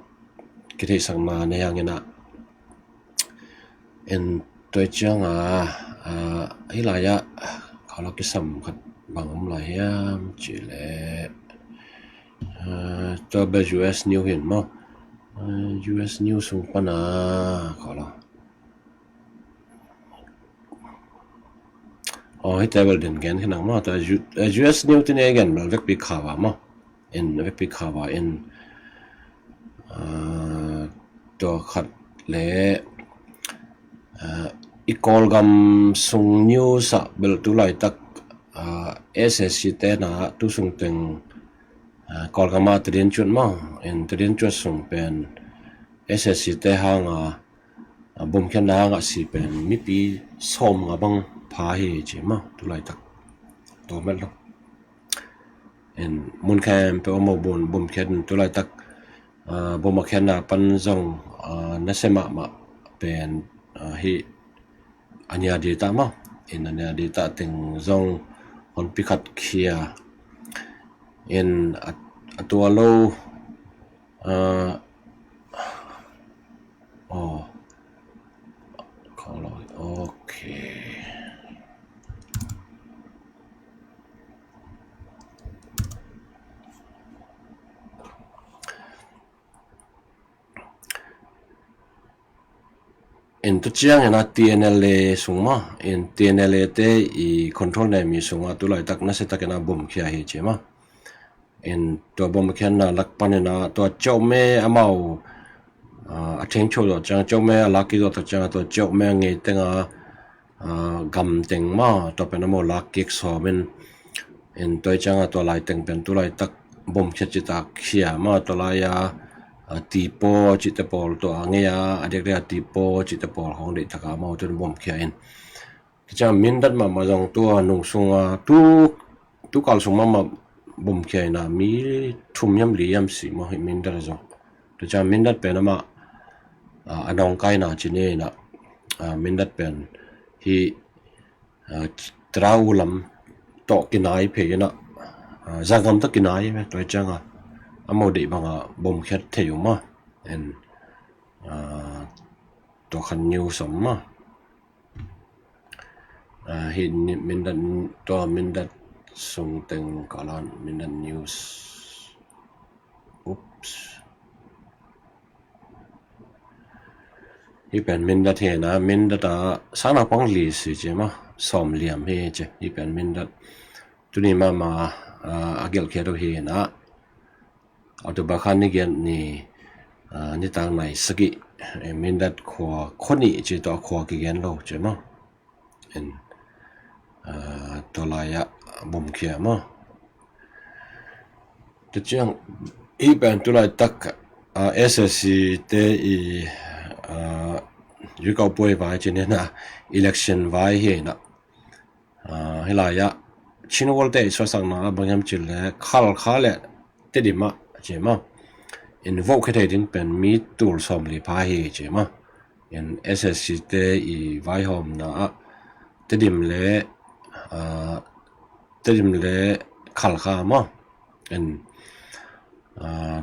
kitheihsakna nei hang ina. In tua ciang a, ah, hilai a khaulak kisam khat bang om lai hiam ci le, ah, tua bel U S news hin maw. Ah, U S news sung pana khaulak. Oh, hite bel den gen khinang maw, tua U-, eh, U S news tine gen bel vekpi khau a maw. In vekpi khau a in, ah, tua khat le, ah, i Kawlgam sung news ah bel tulaitak, ah, S S C te na tu sung teng, ah, Kawlgam a tadin cuat maw, in tadin cuat sung pen S S C te hang a, ah, bomkhiatna hang a si pen mipi sawm nga bang pha hi ci maw, tulaitak. Tua met lo. In mun khempeuh a mo bom, bomkhiat in tulaitak, ah, bom a khiatna pan zong, ah, nasia mahmah pen, ah, hi a nia di ta maw. In a nia di ta teng zong honpi khat khia. In a, a tua lo, ah, oh, okay. In tua ciang ina T N L A sung maw, in T N L A te i control nei mi sung a tulaitak nasia tak ina bomkhia hi ci maw. In tua bomkhiatna lak pan ina tua Ceuhme amau, ah, a theng cho zawh ciang, Ceuhme a lak kik zawh tak ciang tua Ceuhme a ngei tenga, ah, gam teng maw, tua pen amau lak kik sawm in, in tua ciang a tua lai teng pen tulaitak bomkhiat cita khia maw, tua lai a, ah, Tipo cite pawl tua a ngei a, a diakdiak a Tipo cite pawl khong deih taka amau tun bomkhia in. Tua ciang Mindat mahmah zong tua nung sunga tu, tu kal sung mahmah bomkhia ina mi thum hiam li hiam si maw hi Mindat zong. Tua ciang Mindat pen amah, ah, a nawngkaina ci ni ina, ah, Mindat pen hi, ah, Trau lam tawh kinai phei ina, ah, Zangam tawh kinai ve tua ciang a, amau deih banga bomkhiat thei uh maw. In, ah, tua khan news om maw. Ah, hi ni Mindat, tua Mindat sung teng kalan Mindat news. Oops. Hi pen Mindat hi na, Mindat a sang naupang li si ci maw, sawm liam hi ci. Hi pen Mindat tuni mahmah, ah, a gelhkhiat uh hi na. October kha ni giat ni, Nitak nai sagih, Mindat khua, khua nih ci, tua khua kigen lo ci maw. En, tua lai-ah bomkhia maw. Tua ciang hih pen tulaitak SSC te i yu kau puai vai ci nena, election vai hi na. Hih lai-ah Chin World te i suahsakna ah bang hiam cih leh Khalkha le Tedim ah ci maw, in vote khia thei ding pen mi tul sawmli pha hi ci maw. In SSC te i vaihawmna ah Tedim le Tedim le Khalkha maw. In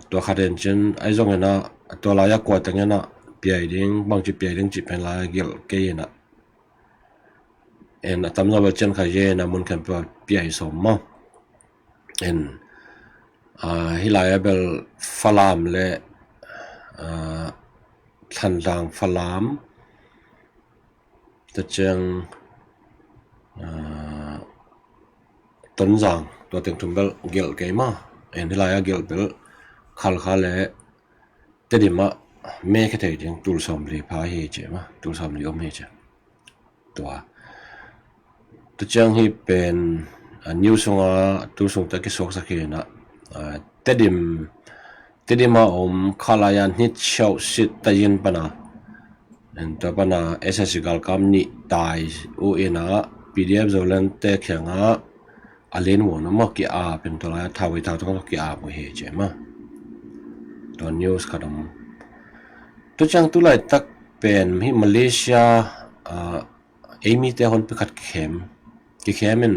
tua khat in cin ahi zongin ah tua lai-ah kua tengin ah piai ding, bangci piai ding cih pen lai-ah gelh kei in ah. En, a tamzaw bel cian kha yen a mun khempeuh a piai sawm maw. En, hih lai-ah bel Falam le Thlandang, Falam, tua ciang Tonzang, tua teng thum bel gelh kei maw. En, hih lai-ah gelh bel Khalkha le Tedim ah me khia thei ding tul sawmli pha hi ci maw, tul sawmli om hi ci. Tua, tua ciang hih pen news sungah tu sungta kisuaksak hi na. Tedim, Tedim ah om Khalkha nih chau sit ta yin pana, en, tua pana SSC galkap nih tai uh in ah PDF Zoland te kiangah a lian uh na maw, ki-ap in tua lai-ah thau i thau tawh ki-ap uh hi ci maw. Tua news khat om. Tua ciang tulaitak pen hih Malaysia ei mite honpi khat kikhem, kikhem in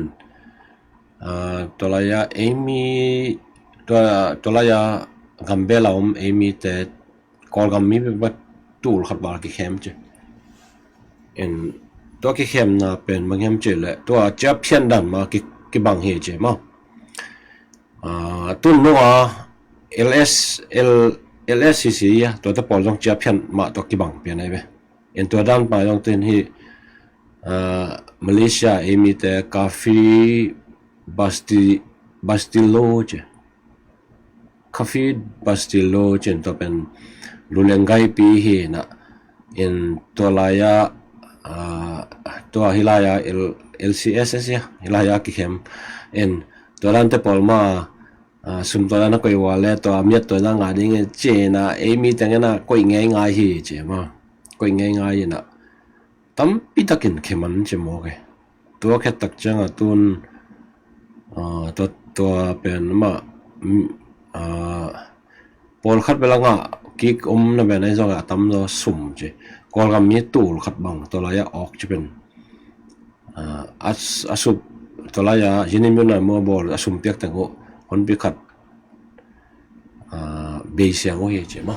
tua lai-ah ei mi, tua lai-ah Gambela om ei mite Kawlgam mi bek bek tul khat val kikhem ci. En, tua kikhemna pen bang hiam cih leh tua ciaphian dan mah kibang hi ci maw. Tun nung a LS, LSCC a tuate pawl zong ciaphian mah tua kibang pian ahi ve. En, tua dan pa zong tin hih Malaysia ei mite Kafi Basti, Bastilo ci. Kafi Bastilo cin tua pen Lulenggai pi hi na. In tua lai-ah tua hih lai-ah LCSS a hih lai-ah kikhem. In tua dante pawl ma sum tua dan a koih ua le tua miat tua dan ngah ding e ci na, ei mi tengin a koih ngeingai hi ci maw. Koih ngeingai hi na. Tampi takin khem an ci mawk e. Tua khe tak ciang a tun tua, tua pen mah pawlkhat bel a ngah kik om na pen ahi zong a tamzaw sum ci. Kawlgam mi tul khat bang tua lai-ah awk ci pen a sup tua lai-ah yini mi na maw bawl a sum piak teng uh honpi khat beisiang uh hi ci maw.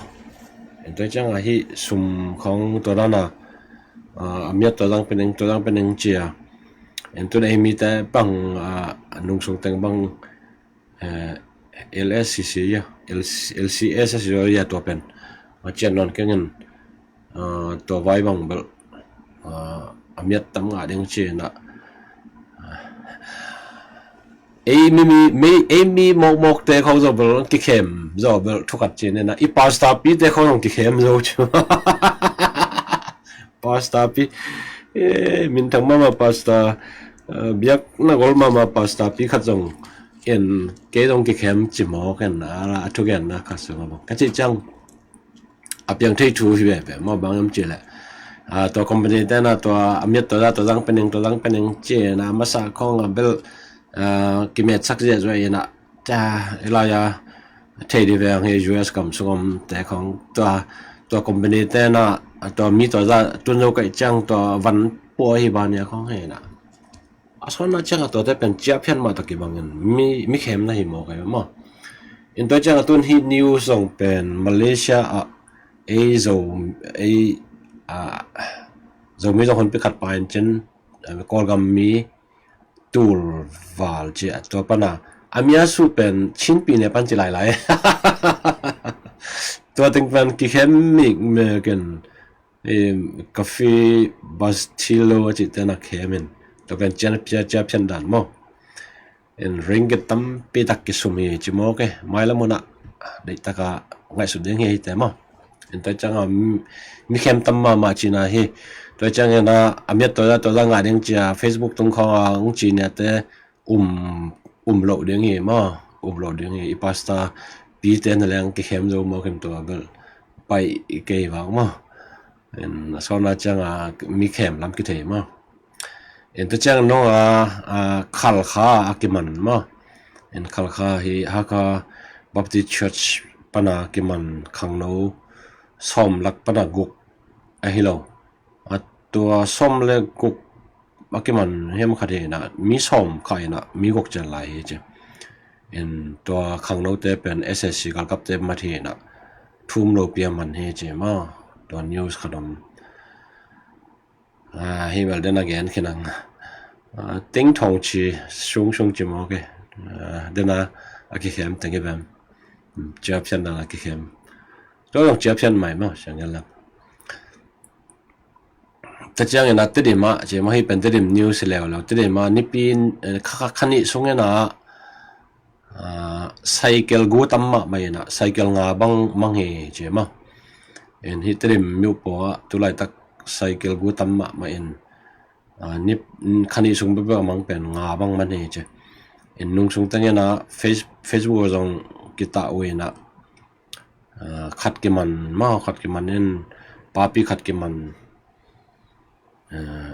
En, tua ciang a hih sum khong tua dan a a miat tua dang pening, tua dang pening ci a. En, tun ei mite bang a nungsung teng bang LSCC a, LCSS a tua pen a cian nawn kengin tua vai bang bel a miat tam ngah ding ci na. Ei mi, mi, mi, ei mi mawkmawk te khong zo bel kikhem zo bel thukat ci nena, i pastor pi te khong zong kikhem zo ci. Pastor pi, minthang mama pastor, biakna gol mama pastor pi khat zong en, kei zong kikhem ci mawk en, a thugenna khat sung a bang ka ci ciang a piang thei thu hi veve maw. Bang hiam cih leh tua company te na tua a miat tua da tua zang pening, tua zang pening ci na, masa khong a bel kimetsak ziahziah in a, tua hih lai-ah thei dih veng hi, US gam sung om te khong tua, tua company te na tua mi tua za tun zo kaih ciang tua van pua hi ban nia khong hi na. A sawnna ciang a tuate pen ciaphian mah tawh kibangin mi, mi khemna hi mawk ahi maw. In tua ciang a tun hih news zong pen Malaysia ah ei Zo, ei Zomi zong honpi khat pa in cin Kawlgam mi tul val ci a, tua pana a mia su pen Chinpi ne pan ci lailai. Tua teng pen kikhem mikmek in Kafi Bastilo a cihte na khem in, tua pen cian pia cia phian dan maw. In ringgit tampi tak kisum hi ci mawk e, mailam hun ah deihtaka ngaihsut ding hi hite maw. En tua ciang a mi, mi khem tam mahmah cina hi. Tua ciang ina a miat tua za tua za ngah ding cia Facebook tung khawng a ung cina te um um lo ding hi maw. Um lo ding hi. I pastor pi te na leng kikhem zo maw, khem tua bel pai i kei vang maw. En a sawn a ciang a mi khem lam kithei maw. En tua ciang nong a, a Khalkha a kiman maw. En Khalkha hi Hakha Baptist Church pana kiman khangno sawm lak pana guk ahi lo. A tua sawm le guk a kiman hiam khat hi na, mi sawm kha ina mi guk cian lai hi ci. En tua khangnote pen S S C galkapte mat hi na, thum lo pia man hi ci maw. Tua news khat om. Hi bel dena gen khinang. Ting thong ci sung sung ci maw ke. Dena a kikhem teng hi bem. Ciaphian dana kikhem. Tua zong ciaphian mai maw siang gen lam. Tua ciang ina Tedim ah ci maw, hi pen Tedim news leuleu. Tedim ah nipi kha kha kha nih sung ina cycle gu tam mahmah ina cycle nga bang mang hi ci maw. En hi Tedim miupo ah tulaitak cycle gu tam mahmah in ni kha nih sung bebek a mang pen nga bang man hi ci. En nung sung teng ina Face, Facebook zong kitah uh ina khat kiman maw, khat kiman in papi khat kiman.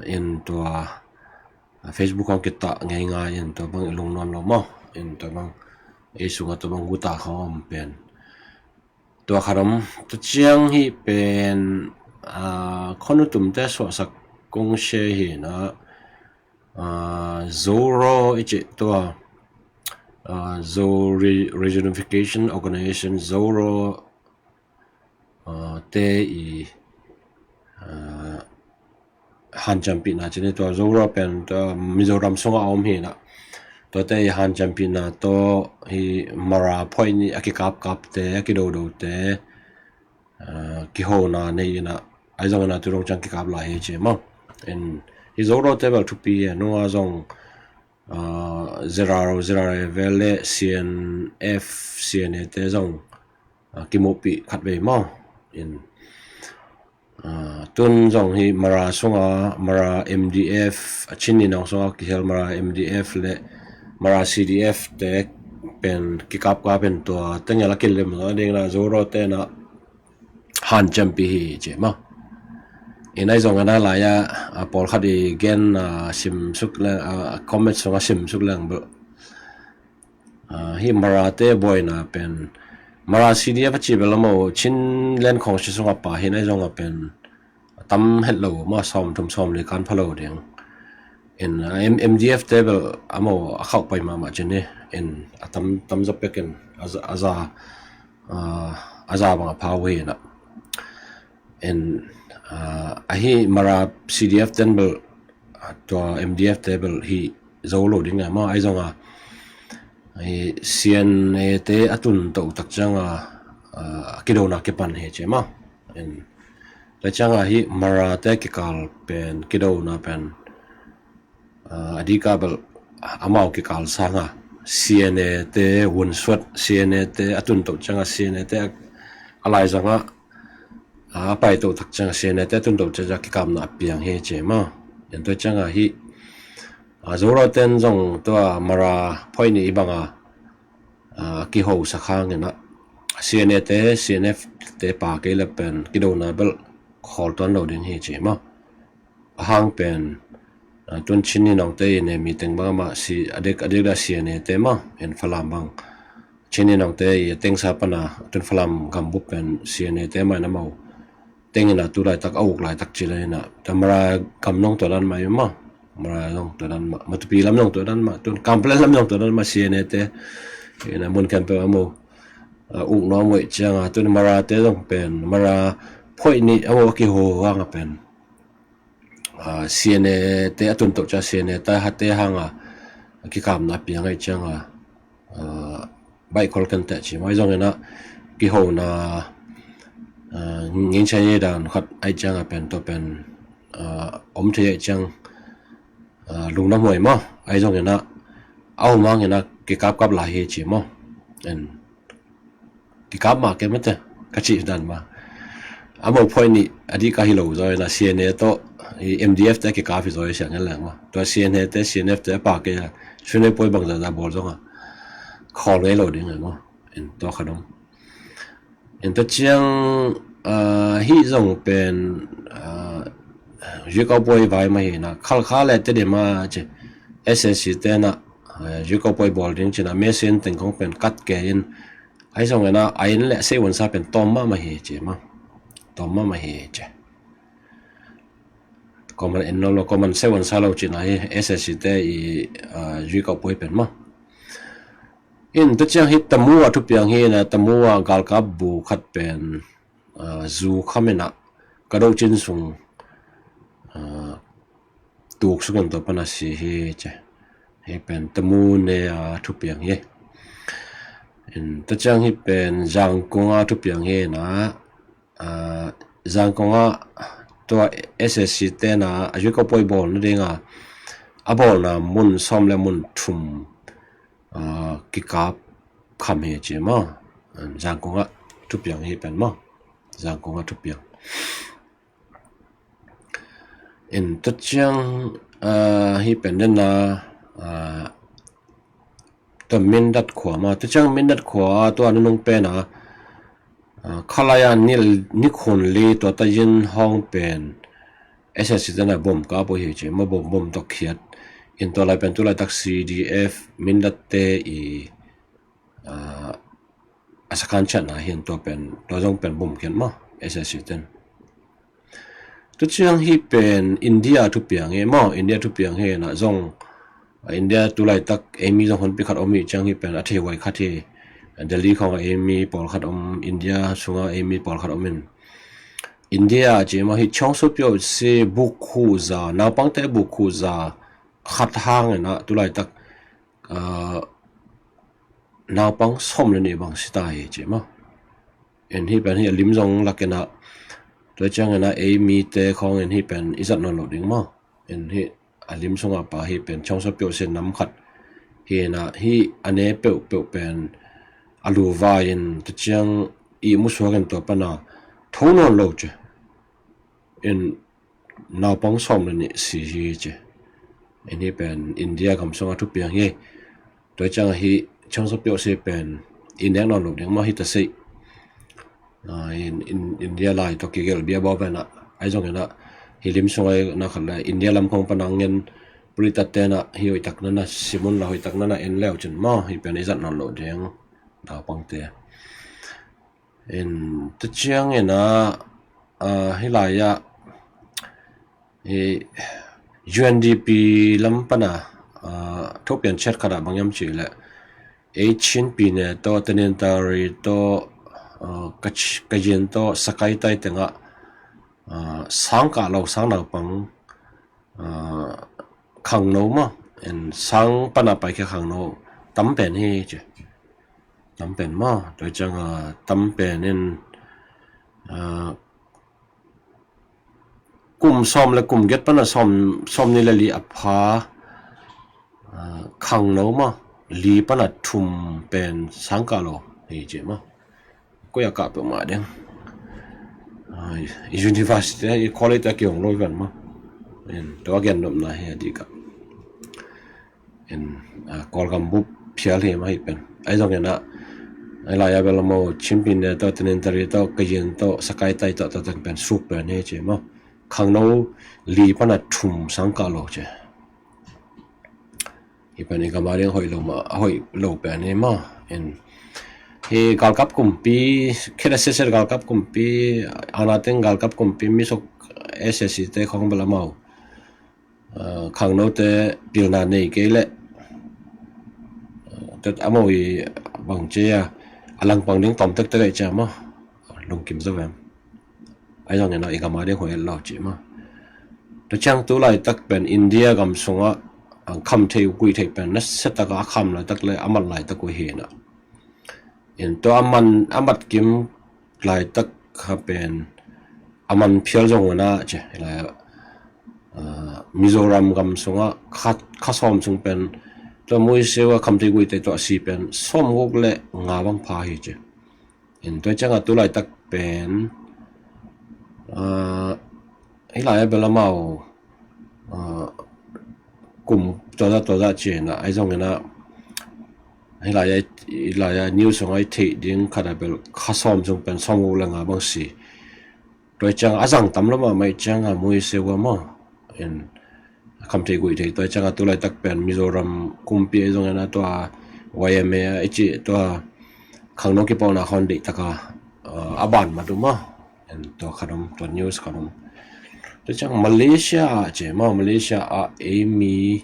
En tua Facebook hong kitah ngei ngai in tua bang i lungnuam lo maw. En tua bang ei sungah tua bang guta khawng om pen tua khat om. Tua ciang hi pen khonu tumte suahsak kong share hi na. Zoro i cih tua Zo Reunification Organization Zoro te i hanciampihna cini tua Zoro pen tua Mizoram sungah a om hi na. Tuate i hanciampihna tawh hi Mara phoih nih a kikapkapte a kidodote kihona nei ina ai zong ina tu dong ciang kikap lai hi ci maw. En hi Zoro te bel thupi hi nunga zong Zeraro Zerare vel le C N F C N A te zong kimuhpih khat vei maw. En tun zong hi Mara sunga Mara M D F a Chin Ni Nong sunga kihel Mara M D F le Mara C D F te pen kikapkap in tua tengel a kilem zong a dingna Zoro te na hanciampih hi ci maw. Ina i zong ina lai a pawlkhat i gen a simsuk le comment sunga simsuk leng bel hi Mara te buaina pen Mara C D F a ci bel a maw Chinland Council sunga pa hi na i zong a pen a tam het lo maw, sawm thum sawm li kan pha lo ding. En M D F te bel a maw a khauh pai mahmah cin hi. En a tam tam zop pek in a za a za bang a pha uh hi na. En ahi Mara C D F ten bel tua M D F te bel hi zo lo ding a maw ai zong a C N A te a tun toh tak ciang a kidona kipan hi ci maw. En tua ciang a hi Mara te kikal pen kidona pen a dika bel amau kikal sanga C N A te vunsuat C N A te a tun toh ciang a C N A te a lai zanga a pai toh tak ciang a C N A te a tun toh ciang a kikapna a piang hi ci maw. En tua ciang a hi Zoro ten zong tua Mara phoih nih i banga kihosak hang ina C N A te C N F te pa kei le pen kidona bel khawl tuan lo ding hi ci maw. A hang pen tun Chin Ni Nong te i ne mi teng bang amah si a dek a dek da C N A te maw. En Falam bang Chin Ni Nong te i a tengsa pana tun Falam gambup pen C N A te mah ina maw. Teng ina tu laitak a uk laitak ci le ina ta Mara gam nong tua dan mah i maw. Mara nong tua dan mah, Matupi lam nong tua dan mah, tun Kampalen lam nong tua dan mah C N A te ina mun khempeuh a maw. Uk nuam uh ciang a tun Mara te zong pen Mara phoih nih a maw a kiho hang a pen C N A te a tun toh ciang C N A te hate hang a kikapna a piang ai ciang a baih khol ken teh ci maw. Ai zong ina kihona ngin cia dan khat ai ciang a pen tua pen om thei ai ciang lungdam huai maw. Ai zong ina a om hang ina kikapkap lai hi ci maw. En kikap mah ke mate ka cih dan mah. a mophoih nih a dih ka hi lo zaw in a C N A tawh i M D F te a kikap hi zaw i siang hen leng maw. Tua C N A te, C N F te a pa kei a, Sune Poi bangzah zah bawl zong a khawl ngei lo ding a maw. In tua kha dong. In tua ciang, ah, hih zong pen, ah, Zui Kau Poi vai mah hi na, Khalkha le Tedim a ci, S S C te na, ah, Zui Kau Poi bawl ding ci na, mesin teng kong pen kat ke in, ai zong ena, a in le sei wansa pen tawm mahmah hi ci ma. Tawm mahmah hi ci. Koman en lo lo, koman sei wansa lo ci na hi, S S C te i, ah, Zui Kau Poi pen ma. In tua ciang hi Tamu a thupiang hi na, Tamu a galkap bu khat pen, ah, zu kham in a, ka do cin sung, ah, tuk suk in tua pan a si hi ci. Hi pen Tamu ne a thupiang hi. In tua ciang hi pen Zangkong a thupiang hi na, ah, Zangkong a tua S S C te na, a Zui Kau Poi bawl na ding a, a bawl na mun sawm le mun thum, ah, kikap kham hi ci ma. Zangkong a thupiang hi pen ma. Zangkong a thupiang. In tua ciang, ah, hi pen den na, ah, tua Mindat khua ma. Tua ciang Mindat khua tua nunung pen a, ah, Khalaya nil nikhun li tua ta yin hong pen S S C te na bom ka po hi ci ma, bom, bom tok khiat. In tua lai pen tu lai tak C D F Mindat te i, ah, a sakhan chatna hin tua pen, tua zong pen bom khiat ma, S S C ten. Tua ciang hi pen India thupiang hi maw, India thupiang hi na zong, ah, India tu lai tak ei mi zong honpi khat om hi ciang hi pen a thei huai khat hi. Delhi khong a ei mi pawl khat om, India sunga ei mi pawl khat om in. India ci ma hi chong so pio si buk khu za, naupang te buk khu za khat hang in a tu lai tak, ah, naupang sawm le nih bang si ta hi ci ma. In hi pen hi a lim zong lak in a, tua ciang in a ei mi te khong in hi pen i zat nawn lo ding ma. In hi a lim sunga pa hi pen chong so pio si nam khat hi na, hi a ne peuhpeuh pen a lu vai in tua ciang i musuak in tua pan a tho nawn lo ci. In naupang sawm le nih si hi ci. In hi pen India gam sunga thupiang hi. Tua ciang a hi chong so pio si pen i nek nawn lo ding ma hi ta sei. Ah, in, in, India lai tawh kigelh bia baw pen a, ai zong in a hi lim sunga na khat le India lam khong pan a ngen pulita te na hi hoih tak na na simun la hoih tak na na en leu cin ma hi pen i zat nawn lo ding naupang te. In tua ciang in a, ah, hi lai a, i U N D P lam pan a, ah, thupian chet khat a bang hiam ci le, ei Chin pi ne tawh, Tanintharyi tawh, ah, Kach-, Kayin tawh, Sagaing tai teng a, ah, sang kah lo, sang naupang, ah, khangno ma, in sang pan a paikhia khangno tam pen hi ci. Tam pen ma, tua ciang a tam pen in, ah, kum sawm le kum giat pan a sawm, sawm nih le li a pha, ah, khangno ma, li pan a thum pen sang kah lo hi ci ma. Koi a kah peuh mah ding. Ah, i university, i college a kihong lo i van ma. In tua gen nopna hi a dik a. In, ah, Kawlgam bup phial hi ma hi pen. Ai zong in a, ai lai a bel a mo, Chin pi ne tawh, Tanintharyi tawh, Kayin tawh, Sagaing tai tawh, tua teng pen suk pen hi ci ma. Khangno li pan a thum sang kah lo ci. Hi pen i gam a ding hoih lo ma, hoih lo pen hi ma. In hi galkap kumpi, khit a siasia galkap kumpi, ana teng galkap kumpi, misok S S C te khong bel a mo. Ah, khangno te pilna nei kei le, ah, tet a mo i bang ci a, a langpang ding tawm tektek ai ci a ma. Lungkim zo vem. Ai zong in a i gam a ding hoih lo ci ma. Tua ciang tu lai tak pen India gam sunga, ah, kham thei uh, guih thei pen nasia tak a kham lai tak le a mat lai tak uh hi na. In tua a man, a mat kim lai tak kha pen a man phial zong uh na ci, lai, ah, Mizoram gam sunga kha, kha sawm sung pen tua muiseu a kham thei guih thei tua si pen sawm guk le nga bang pha hi ci. In tua ciang a tu lai tak pen Aa, hih lai-ah bel amau, aa, kum tuazah tuazah ci-in ah, ahi zongin ah, hih lai-ah, hih lai-ah news sungah i theih ding khat ah bel kha sawm sung pen sawmguk le nga bang si. Tua ciang a zang tam lo mahmah ciang a mui se ua maw. In a kham thei guih thei tua ciang a tu laitak pen Mizoram kumpi ahi zongin a tua Y M A a i cih tua khangno kipawlna khawng deih taka, uh, a ban mat uh maw. In tua khat om, tua news khat om. Tua ciang Malaysia ah ci maw, Malaysia ah ei mi,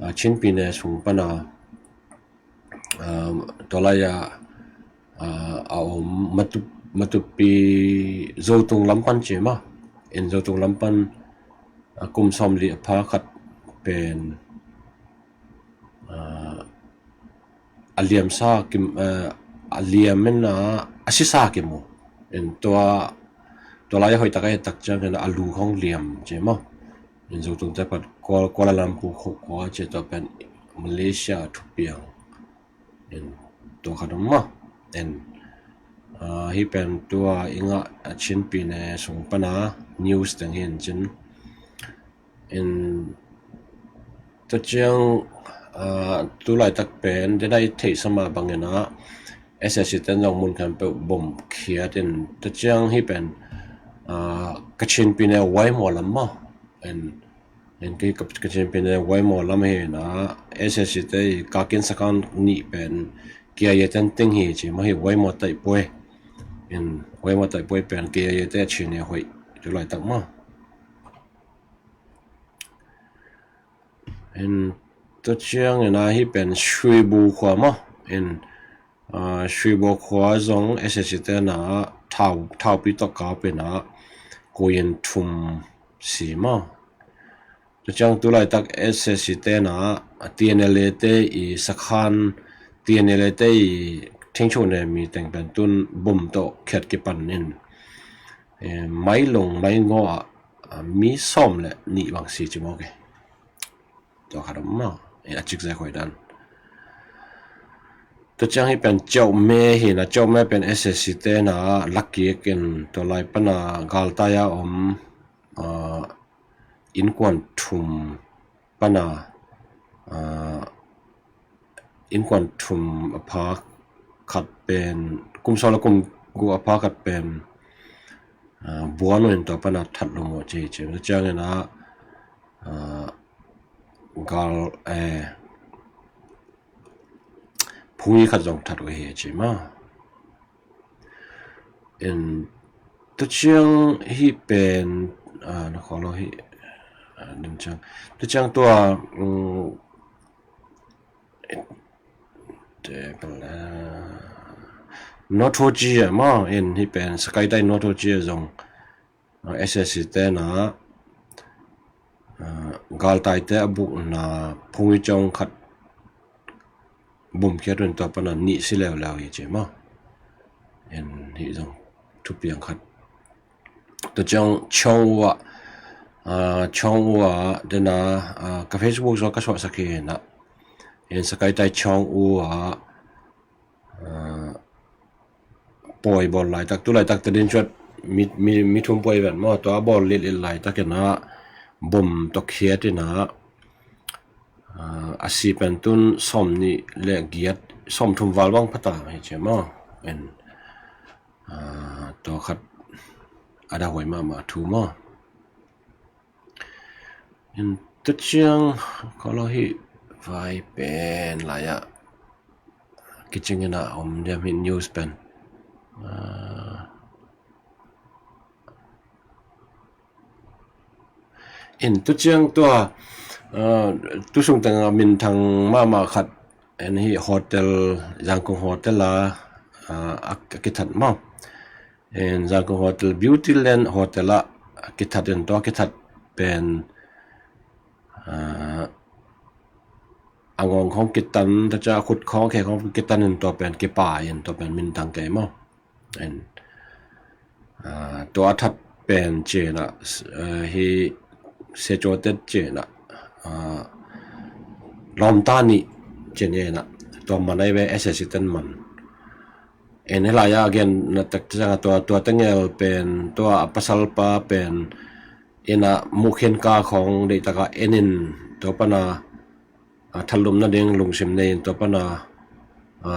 uh, Chin pyine sung pana, um, tua lai-ah, uh, a om Matu-, Matupi Zotung lam pan ci maw. In Zotung lam pan, uh, kum sawmli a pha khat pen, uh, a liamsa kim, uh, a liam in a, a sisa kimu. In tua, tua lai-ah hoih tak a et tak ciangin a lu khawng liam ci maw. In Zotungte pat Kuala, Kuala Lumpur khua, khua ci tua pen Malaysia thupiang. In tua khat om maw. In, ah, hih pen tua i ngah a Chin pyine sung pana news teng hi in cin. In tua ciang, ah, tu laitak pen dena i theihsa mah bangin ah S S C ten zong mun khempeuh bom khiat in tua ciang hih pen, ah, Kachin pyine Waimau lam maw. In, in kei Ka-, Kachin pyine Waimau lam hi in ah S S C te i kakin sakan nih pen K I A ten teng hi ci maw, hih Waimau taihpuai. In Waimau taihpuai pen K I A te a chin hi hoih tu laitak maw. In tua ciangin ah hih pen Shwebo khua maw. In, ah, Shwebo khua zong S S C ten ah thau, thaupi tawh kap in ah kui in thum si maw. Tua ciang tu laitak S S C ten ah T N L A te i sakhan, T N L A te i thengchuh ne mi teng pen tun bom tawh khiat kipan in, eh, Mailong, Maingaw ah, ah, mi sawm le nih bang si ci maw ke. Tua khat om maw, eh, a cikzek hoih dan. Tua ciang hih pen Ciauhme hi in ah, Ciauhme pen S S C ten ah lakik in tua lai pana galtai a om, ah, innkuan thum pana, ah, innkuan thum a pha khat pen, kum sawm le kum guk a pha khat pen, ah, buan uh in tua pana that lum uh ci ci. Tua ciangin ah, ah, gal, eh, phungyi khat zong that uh hi ci maw. In tua ciang hih pen, ah, na kholo hih, ah, nim ciang. Tua ciang tua, um, te pala. North Ho Chi ah maw, in hih pen Sakaitai North Ho Chi ah zong, ah, S S C ten ah, ah, galtaite a bukna phungyi cawng khat bom khiat uh in tua pana nih si leuleu hi ci maw. In hih zong thupiang khat. Tua ciang Chaung U ah, ah, Chaung U ah dena, ah, ka Facebook zong ka suahsak hi in ah. In Sakaitai Chaung U ah, ah, pawi bawl laitak, tu laitak Tadin Chuat mi, mi, mi thum pawi ven maw, tua a bawl lilh laitak in ah bom tawh khiat in ah, ah, a si pen tun sawm nih le giat, sawm thum val bang phata hi ci maw. In, ah, tua khat a da huai mahmah thu maw. In tua ciang kholo hih vai pen lai-ah kicing in ah om diam hih news pen. Ah, in tua ciang tua, ah, tu sung teng a minthang mahmah khat, en hih hotel, Zangkong hotel ah, ah, a, a kithat maw. En Zangkong hotel, Beauty Land hotel ah a kithat in tua kithat pen, ah, a ngawng khawng kitan, tua ciang a khut khawng khe khawng kitan in tua pen kipai in tua pen minthang kei maw. En, ah, tua a that pen ci in ah, eh, hih Secotet ci in ah, ah, lawmta nih ci in ah, tua man ai ve, S S C ten man. En hih lai-ah a gen na tak ciang a tua, tua tengel pen tua a pasalpa pen inn ah muh khin ka khawng deihtak a en in tua pan a, a, thatlum nading lungsim nei in tua pan a, a,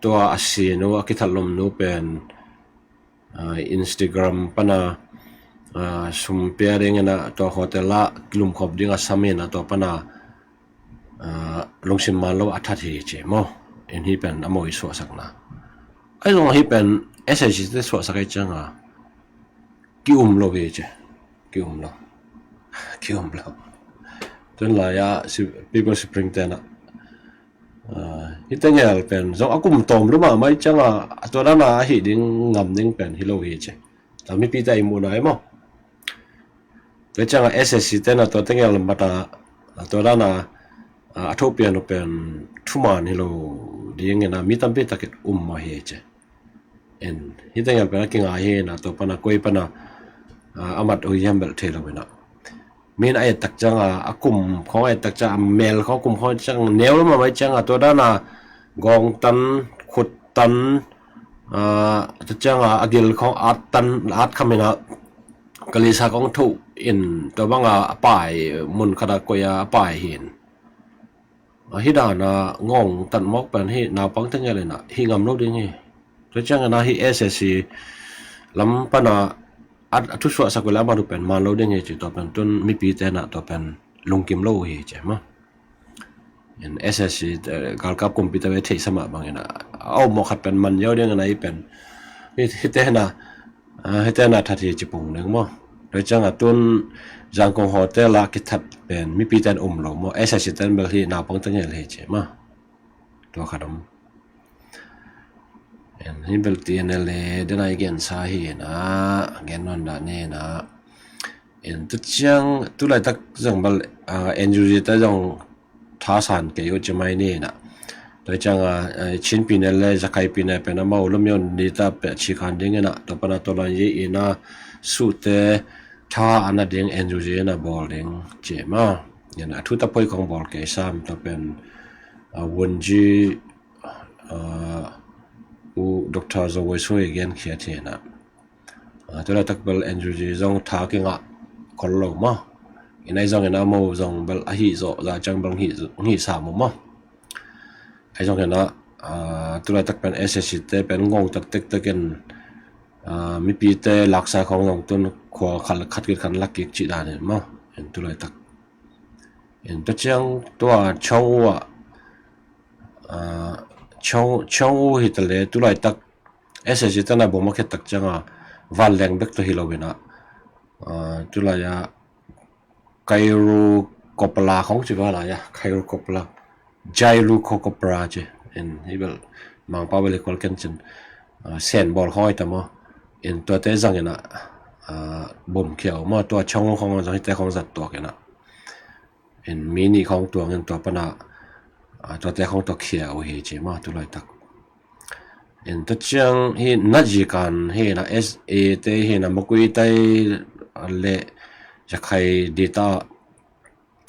tua a sinu a kithatlum nu pen, a, Instagram pan a, a, sum pia ding in a tua hotel ah lumkhop ding a sam in a tua pan a, a, lungsim man lo a that hi ci maw. En hih pen amau i suahsakna. Ahi zong hih pen SAC te suahsak ahih ciang a ki-um lo hi ci. Ki-um lo. Ki-um lo. Tun lai-ah si-, People's Spring ten ah, a, hih tengel pen zong a kum tawm lua mahmah ahih ciang a, a tua dan a ahi ding ngam ding pen hi lo hi ci. Tua mipite i muhna hi maw. Tua ciang a SAC ten a tua tengel mat a, a tua dan a, a, a thopian uh pen thuman hi lo ding in a mi tampi tak in um mah hi ci. En hih tengel pen a kinga hi in a tua pan a koi pan a, a, a mat uh hiam bel thei lo in a. Min a et tak ciang a, a kum khawng a et tak ciang a, mel khawng kum khawng ciang neu lo mahmah ahih ciang a tua dan a gawng tan, khut tan, a, tua ciang a, a gil khawng at tan, at kham in a, kalisa khawng thoh in tua bang a, a pai, mun khat a koih a, a pai hi in. A, hih dan a ngawng tan mawk pen hih naupang tengel in a hih ngam lo ding hi. Tua ciang in a hih SAC lam pan a, a, a thusuahsak uh le a mat uh pen man lo ding hi ci tua pen tun mipite in a tua pen lungkim lo uh hi ci maw. En SAC, eh, galkap kumpite ve theihsa mah bang in a, a om mawk khat pen man ziau ding in a hih pen. Hih, hih te in a, a, hih te in a that hi ci pong ding maw. Tua ciang a tun Zangkong hotel ah kithat pen mipite in um lo maw. SAC ten bel hih naupang tengel hi ci maw. Tua khat om. En hih bel TNLA den a i gensa hi in a, gen nawn dah ni in a. En tua ciang tu laitak zong bel, a, NUG te zong thasan kei uh ci mai ni in a. Tua ciang a, a, Chin pyine le Rakhine pyine pen amau lum yawn ni ta peh ci khan ding in a. Tua pan a tua lai in a sute tha a na ding NUG in a bawl ding ci maw. En a thu ta poi khawng bawl kei sam tua pen, a, Wunji, a, U Doctor Zo Wai Sui gen khiat hi in a. A, tu laitak bel NUG zong tha kingah khol lo maw. En ahi zong in a amau zong bel ahi zawh zah ciang bel hih, hih sam uh maw. Ahi zong in a, a, tu laitak pen SAC te pen ngawng tak tektek in, a, mipite laksa khawng zong tun khua khat, khat kik khan lak kik cih dan in maw. En tu laitak. En tua ciang tua Chaung U ah, a, Chaung, Chaung U hi ta le tu laitak SAC ten a bom a khiat tak ciang a vanleng bek tawh hi lo in a, a, tu lai a Kairu Kopla khawng ci va lai a, Kairu Kopla, Jairu Ko Kopra ci. En hih bel Mangpau bel hi kol ken cin, a, Sen bawl khawng hi ta maw. En tuate zang in a, a, bom khia uh maw, tua Chaung U khawng zang hihte khawng zat tuak in a. En mi nih khawng tuang in tua pan a, a, tuate khawng tua khia uh hi ci maw tu laitak. En tua ciang hih Najikan hi in a SA te hi in a Makuitai le Rakhine dita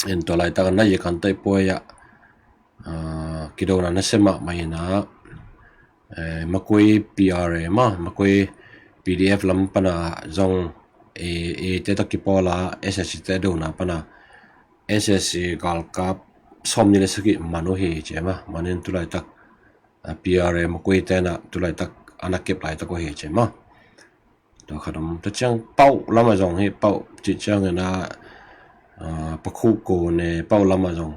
en tua laitak a Najikan tai puai ah, a, kidona nasia mahmah in a, eh, Makui PRA maw, Makui PDF lam pan a zong, eh, eh, te tawh kipawl a SAC te dona pan a SAC galkap sawmnih le sagih man uh hi ci maw, man in tu laitak, a, PRA Makui ten a tu laitak a na kep laitak uh hi ci maw. Tua khat om. Tua ciang Pauh lam a zong hi, Pauh cih ciang in a, a, Pakhu Ko ne Pauh lam a zong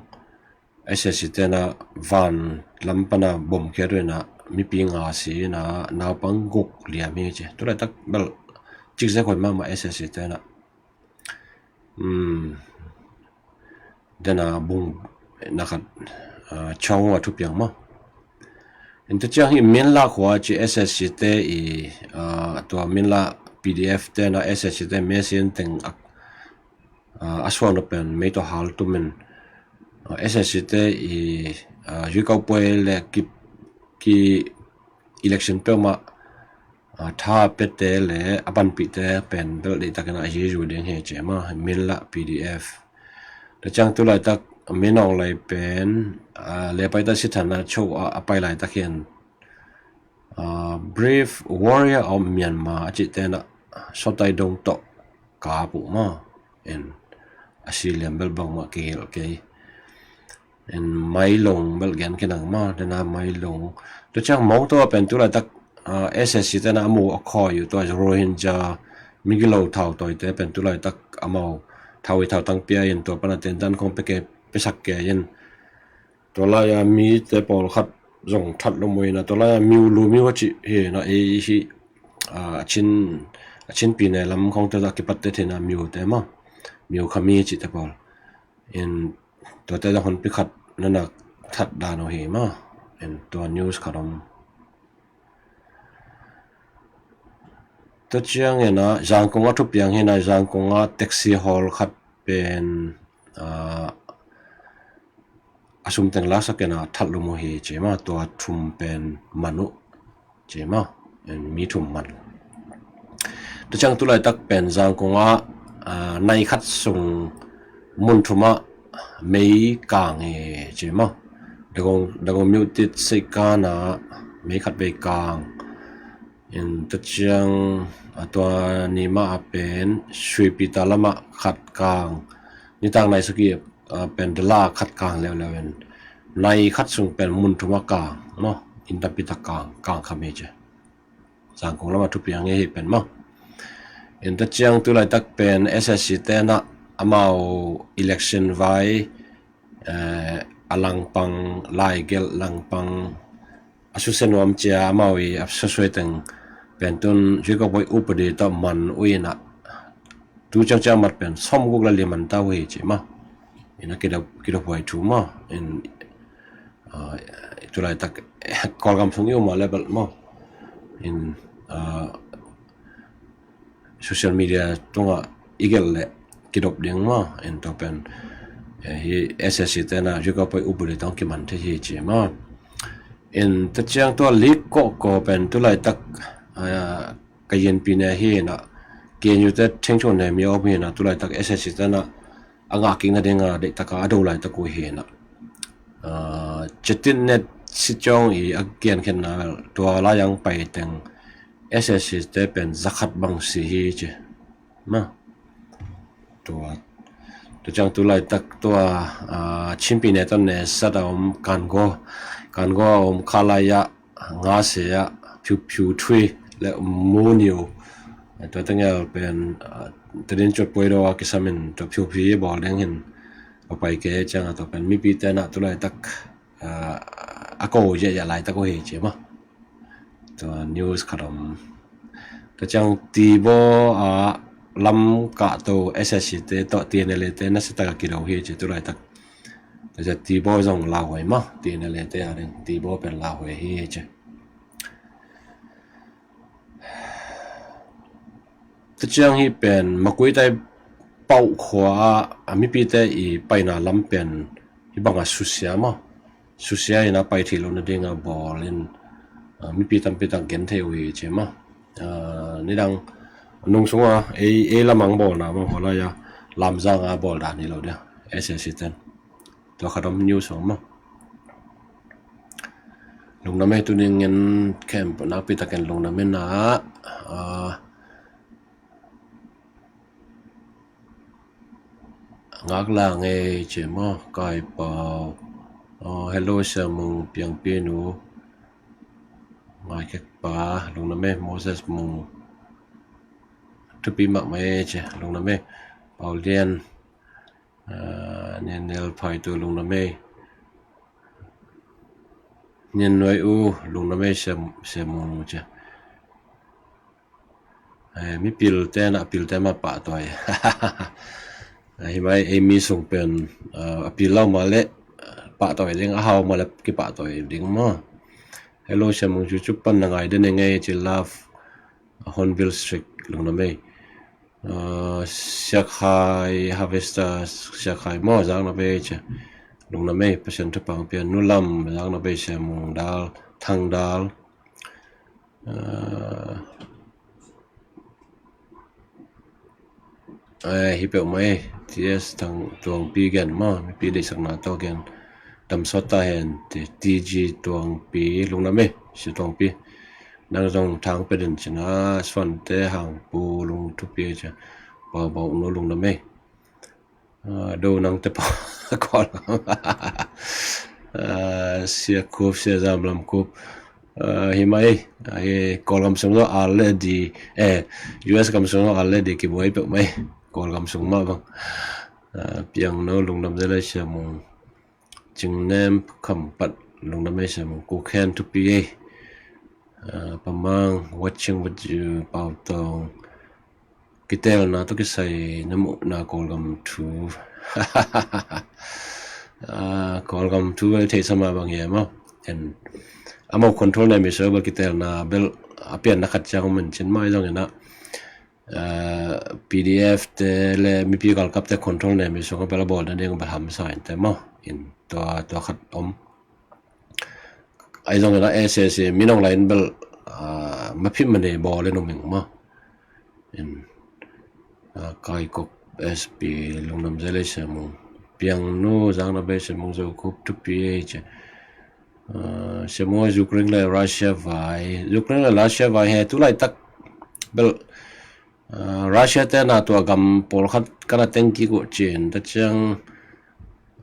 SAC ten a van lam pan a bom khiat uh in a mipi nga si in a naupang guk liam hi ci. Tu laitak bel cikzek hoih mahmah SAC ten a. Hmm. Den a bung na khat, a, Chaung U a thupiang maw. En tua ciang hih Minla khua ci SAC te i, a, tua Minla PDF te na SAC te mesin teng a, a, a suan uh pen mei tawh hal tum in, a, SAC te i, a, zuikau puai le ki, ki election peuhmah, a, tha pete le a panpihte pen bel deihtakin a zuizu ding hi ci maw, Minla PDF. Tua ciang tu laitak Min Aung Hlaing pen, a, le paita sithana cho a, a pai laitak hian, Brave Warrior of Myanmar a cihte na Sotaidong tawh kap uh maw. En, a si liam bel bangmah kigelh kei. En, Mailong bel gen kinang maw, dena Mailong. Tua ciang Mongto a pen tulaitak SAC tena a mu a khawi uh tua Rohingya migilo thautawite pen tulaitak amau thau i thautang pia in tua pana tentan khong peke pesak kei in. Tua laia mite pawlkhat zong that lum uh ina tua laia miu lu miu a cih hi na ei hi. A chin a chin pine lam khongte a kipatte thina miute maw, miu khami cihte pawl in tuate zong hun pikhat nana that dan uh hi maw. In tua news khat om. Tua ciangin a Zangkong a thupiang hi na Zangkong a taxi hawl khat pen a sum teng laksak in a that lum uh hi ci maw, tua thum pen man uh ci maw, mi thum man. Tua ciang tulaitak pen Zangkong a nai khat sung mun thum a mei kang hi ci maw. Dagong Myutdit Seikan a mei khat bei kang. In tua ciang a tua ni mah a pen Suipita lamah khat kang. Nitak nai saki a pen dala khat kang leuleu in nai khat sung pen mun thum a kang maw, in tampitak kang, kang kham hi ci. Zangkong lamah thupiang hi pen maw. In tua ciang tulaitak pen SAC tena amau election vai a langpang, laigelh langpang a susia nuam cia amau i a susuai teng pen tun Zuikopoi upadi tawh man uh ina tu ciangciang mat pen sawmguk le li man ta uh hi ci maw. Ina kidop huai thu maw. In tulaitak Kawlgam sung i um a level maw. In social media tungah i gelh leh kidop ding maw. In tua pen hi SAC tena Zuikopoi upadi tawh kiman thei hi ci maw. In tua ciang tua Lik Kawkaw pen tulaitak ka yinpi ne hi na KNU te thengchun ne mi a om hi na tulaitak SAC tena a ngah kik nadinga deihtaka a do laitak uh hi na. Cetin net siciawng i a kiankhenna tua lai ang pai teng SAC te pen zakhat bang si hi ci. Tua tua ciang tulaitak tua Chinpi ne ton ne sat a om Kango, Kango a om khalai ah nga se ah phiu phiu thui le mu niu. Tua tengel pen tadin cut puai do a kisamin tua phiu phiu bawl deng hin a pai ke ciang a tua pen mipi tena tulaitak a ko ziahziah laitak uh hi ci maw. Tua news khat om. Tua ciang Tibaw a lam kahto SAC te tawh TNLA te nasatak a kido hi ci tulaitak. Tua ciang Tibaw zong lauhuai maw, TNLA te a ding Tibaw pen lauhuai hi ci. Tua ciang hi pen Makuitai pauh khua a mipite i paina lam pen hi banga susia maw. Susia ina pai thei lo nadinga bawl in mipi tampi tak gen thei uh hi ci maw. Nidang nung sunga ei lamang bawlna maw, bawlaya lamzanga bawl dan hi lo dia SAC ten. Tua khat om news om maw. Lungdam e, tuni ngen khem nakpi takin lungdam e na. Ngaklang e ci maw, Kai Pau. Hello Sia Mung, Piangpi nu. Ngai kek pa, lungdam e, Moses Mung. Thupi mahmah e ci, lungdam e. Pau Lian. Nian Nel Phai tu lungdam e. Nian Nuai U lungdam e, Sia Mung ci. Mipil te na pil te ma pahtawi. Hi mai ei mi sung pen a pil lau ma le pahtawi ding, a hau ma le kipahtawi ding maw. Hello Sia Mung, YouTube pan na ngai den e ngai ci, love. Hornbill Street lungdam e. Siakhai Harvester, Siakhai maw, zak na bei ci. Lungdam e, Pasian thupha pian. Nulam zak na bei, Sia Mung Dal, Thang Dal. Hi peuhmah e, T S Thang Tuangpi gen maw, mipi deihsakna tawh gen. Dam sawt ta hen, T G Tuangpi lungdam e, Sia Tuangpi. Nang zong thang pia den cin a, Suante Hang Pu Lung thupi ci a, Pau Bau Nu lungdam ei. Ah, do nang te pa kol. Ah, Sia Khup, Sia Zam Lam Khup. Ah, hi mai, ah, hi Kawlgam sung lo al le di, eh, U S gam sung lo al le di kibuai peuh mai. Kawlgam sung mah bang. Ah, Piang No lungdam ze le Sia Mung. Cingnem Kham Pat lungdam ei Sia Mung. Ku Khen thupi ei. Ah, Pamang, watching with you, Pau Tong. Kitelna tawh kisai na muhna Kawlgam thu. Ah, Kawlgam thu bel theihsa mah bang hiam aw. En, amau control nem i so bel kitelna bel a pianna khat ciang om in cin mai zong in a, ah, P D F te le mipi galkapte control nem i so bel a bawlna ding bel hamsa in te maw. In tua, tua khat om. Ahi zongin a S A C minung lai in bel, ah, maphi mane bawl in um ing maw. In, ah, Kai Kok S P lungdam ze le Sia Mung. Piang Nu zang na bei Sia Mung Zo Khup thupi ei ci. Ah, Sia Mung Ukraine le Russia vai. Ukraine le Russia vai he tu laitak bel, ah, Russia te na tua gam pawlkhat kana teng kik uh cin ta ciang,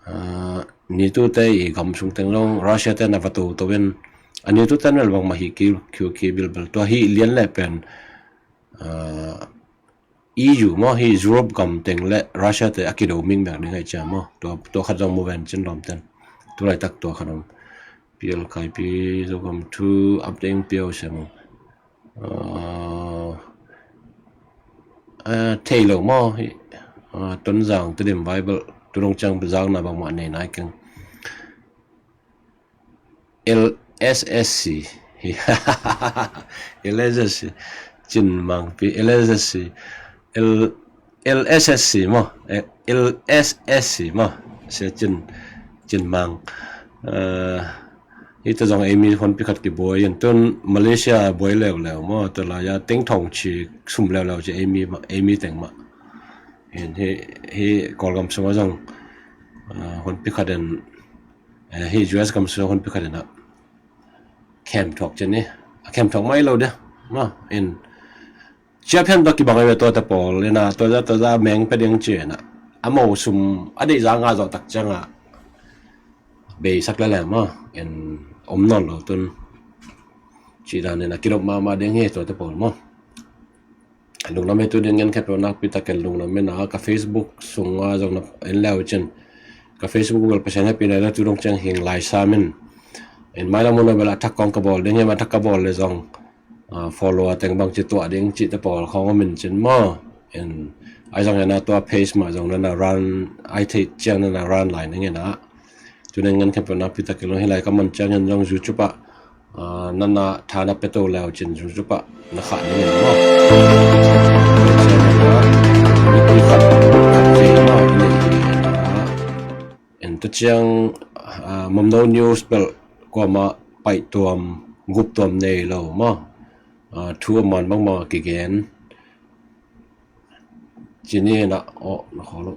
ah, NATO te i gam sung teng zong Russia te na va to to in a NATO te na bangmah hi kik, kik, kik bilbil tua hi lian le pen, ah, E U maw hi Europe gam teng le Russia te a kido ming mek ding hai cia maw. Tua, tua khat zong mu ven cin lawm ten. Tu laitak tua khat om. Pial Kaipi Zogam thu update piau Sia Mung. Ah, ah, thei lo maw hi, ah, Tonzang Tedim Bible tu dong ciang zakna bangmah nei nai keng. L S S C. L S S C. Cin Mangpi L S S C. L, L S S C maw. Eh, L S S C maw. Sia Cin, Cin Mang. Eh, hita zong eimi honpi khat kibuai in tun Malaysia buai leuleu maw. Tua lai-a teng thong ci sum leuleu ci eimi mah, eimi teng mah. Hi, hi Kawlgam sungah zong, ah, honpi khat in, eh, hi U S gam sungah honpi khat in a khem thuak cin hi. A khem thuak mai lo dia. Maw, in cia phian tua kibang ai ve tua te pawl in a tua za, tua za meng pe ding ci in a. A mo sum a deih za nga zawh tak ciang a bei sak le le maw. In om nawn lo tun. Ci dan in a kidop mahmah ding hi tua te pawl maw. Lungdam ei tu ding ngen khat peuh nakpi takin lungdam ei na ka Facebook sungah zong na en leu cin. Ka Facebook bel Pasian hehpihna le tu dong ciang hing lai sam in. In mailam hun a bel a thak kong ka bawl ding hi a thak ka bawl le zong, ah, follow a teng bang ci tuah ding ci te pawl khong om in cin maw. In ai zong en a tua page mah zong na na run ai thei ciang na na run lai ning en a. Tu ding ngen khat peuh nakpi takin lung hi lai ka man ciang en zong YouTube ah Ah, nana thana peto leu cin zuzupah na khah ni ngei maw. Mipi khat khat kei maw i neih hi. En tu ciang, ah, Mamno News bel kuama paih tuam gup tuam nei lo maw. Ah, thu a man bangmah kigen. Cini na aw na khaw lo.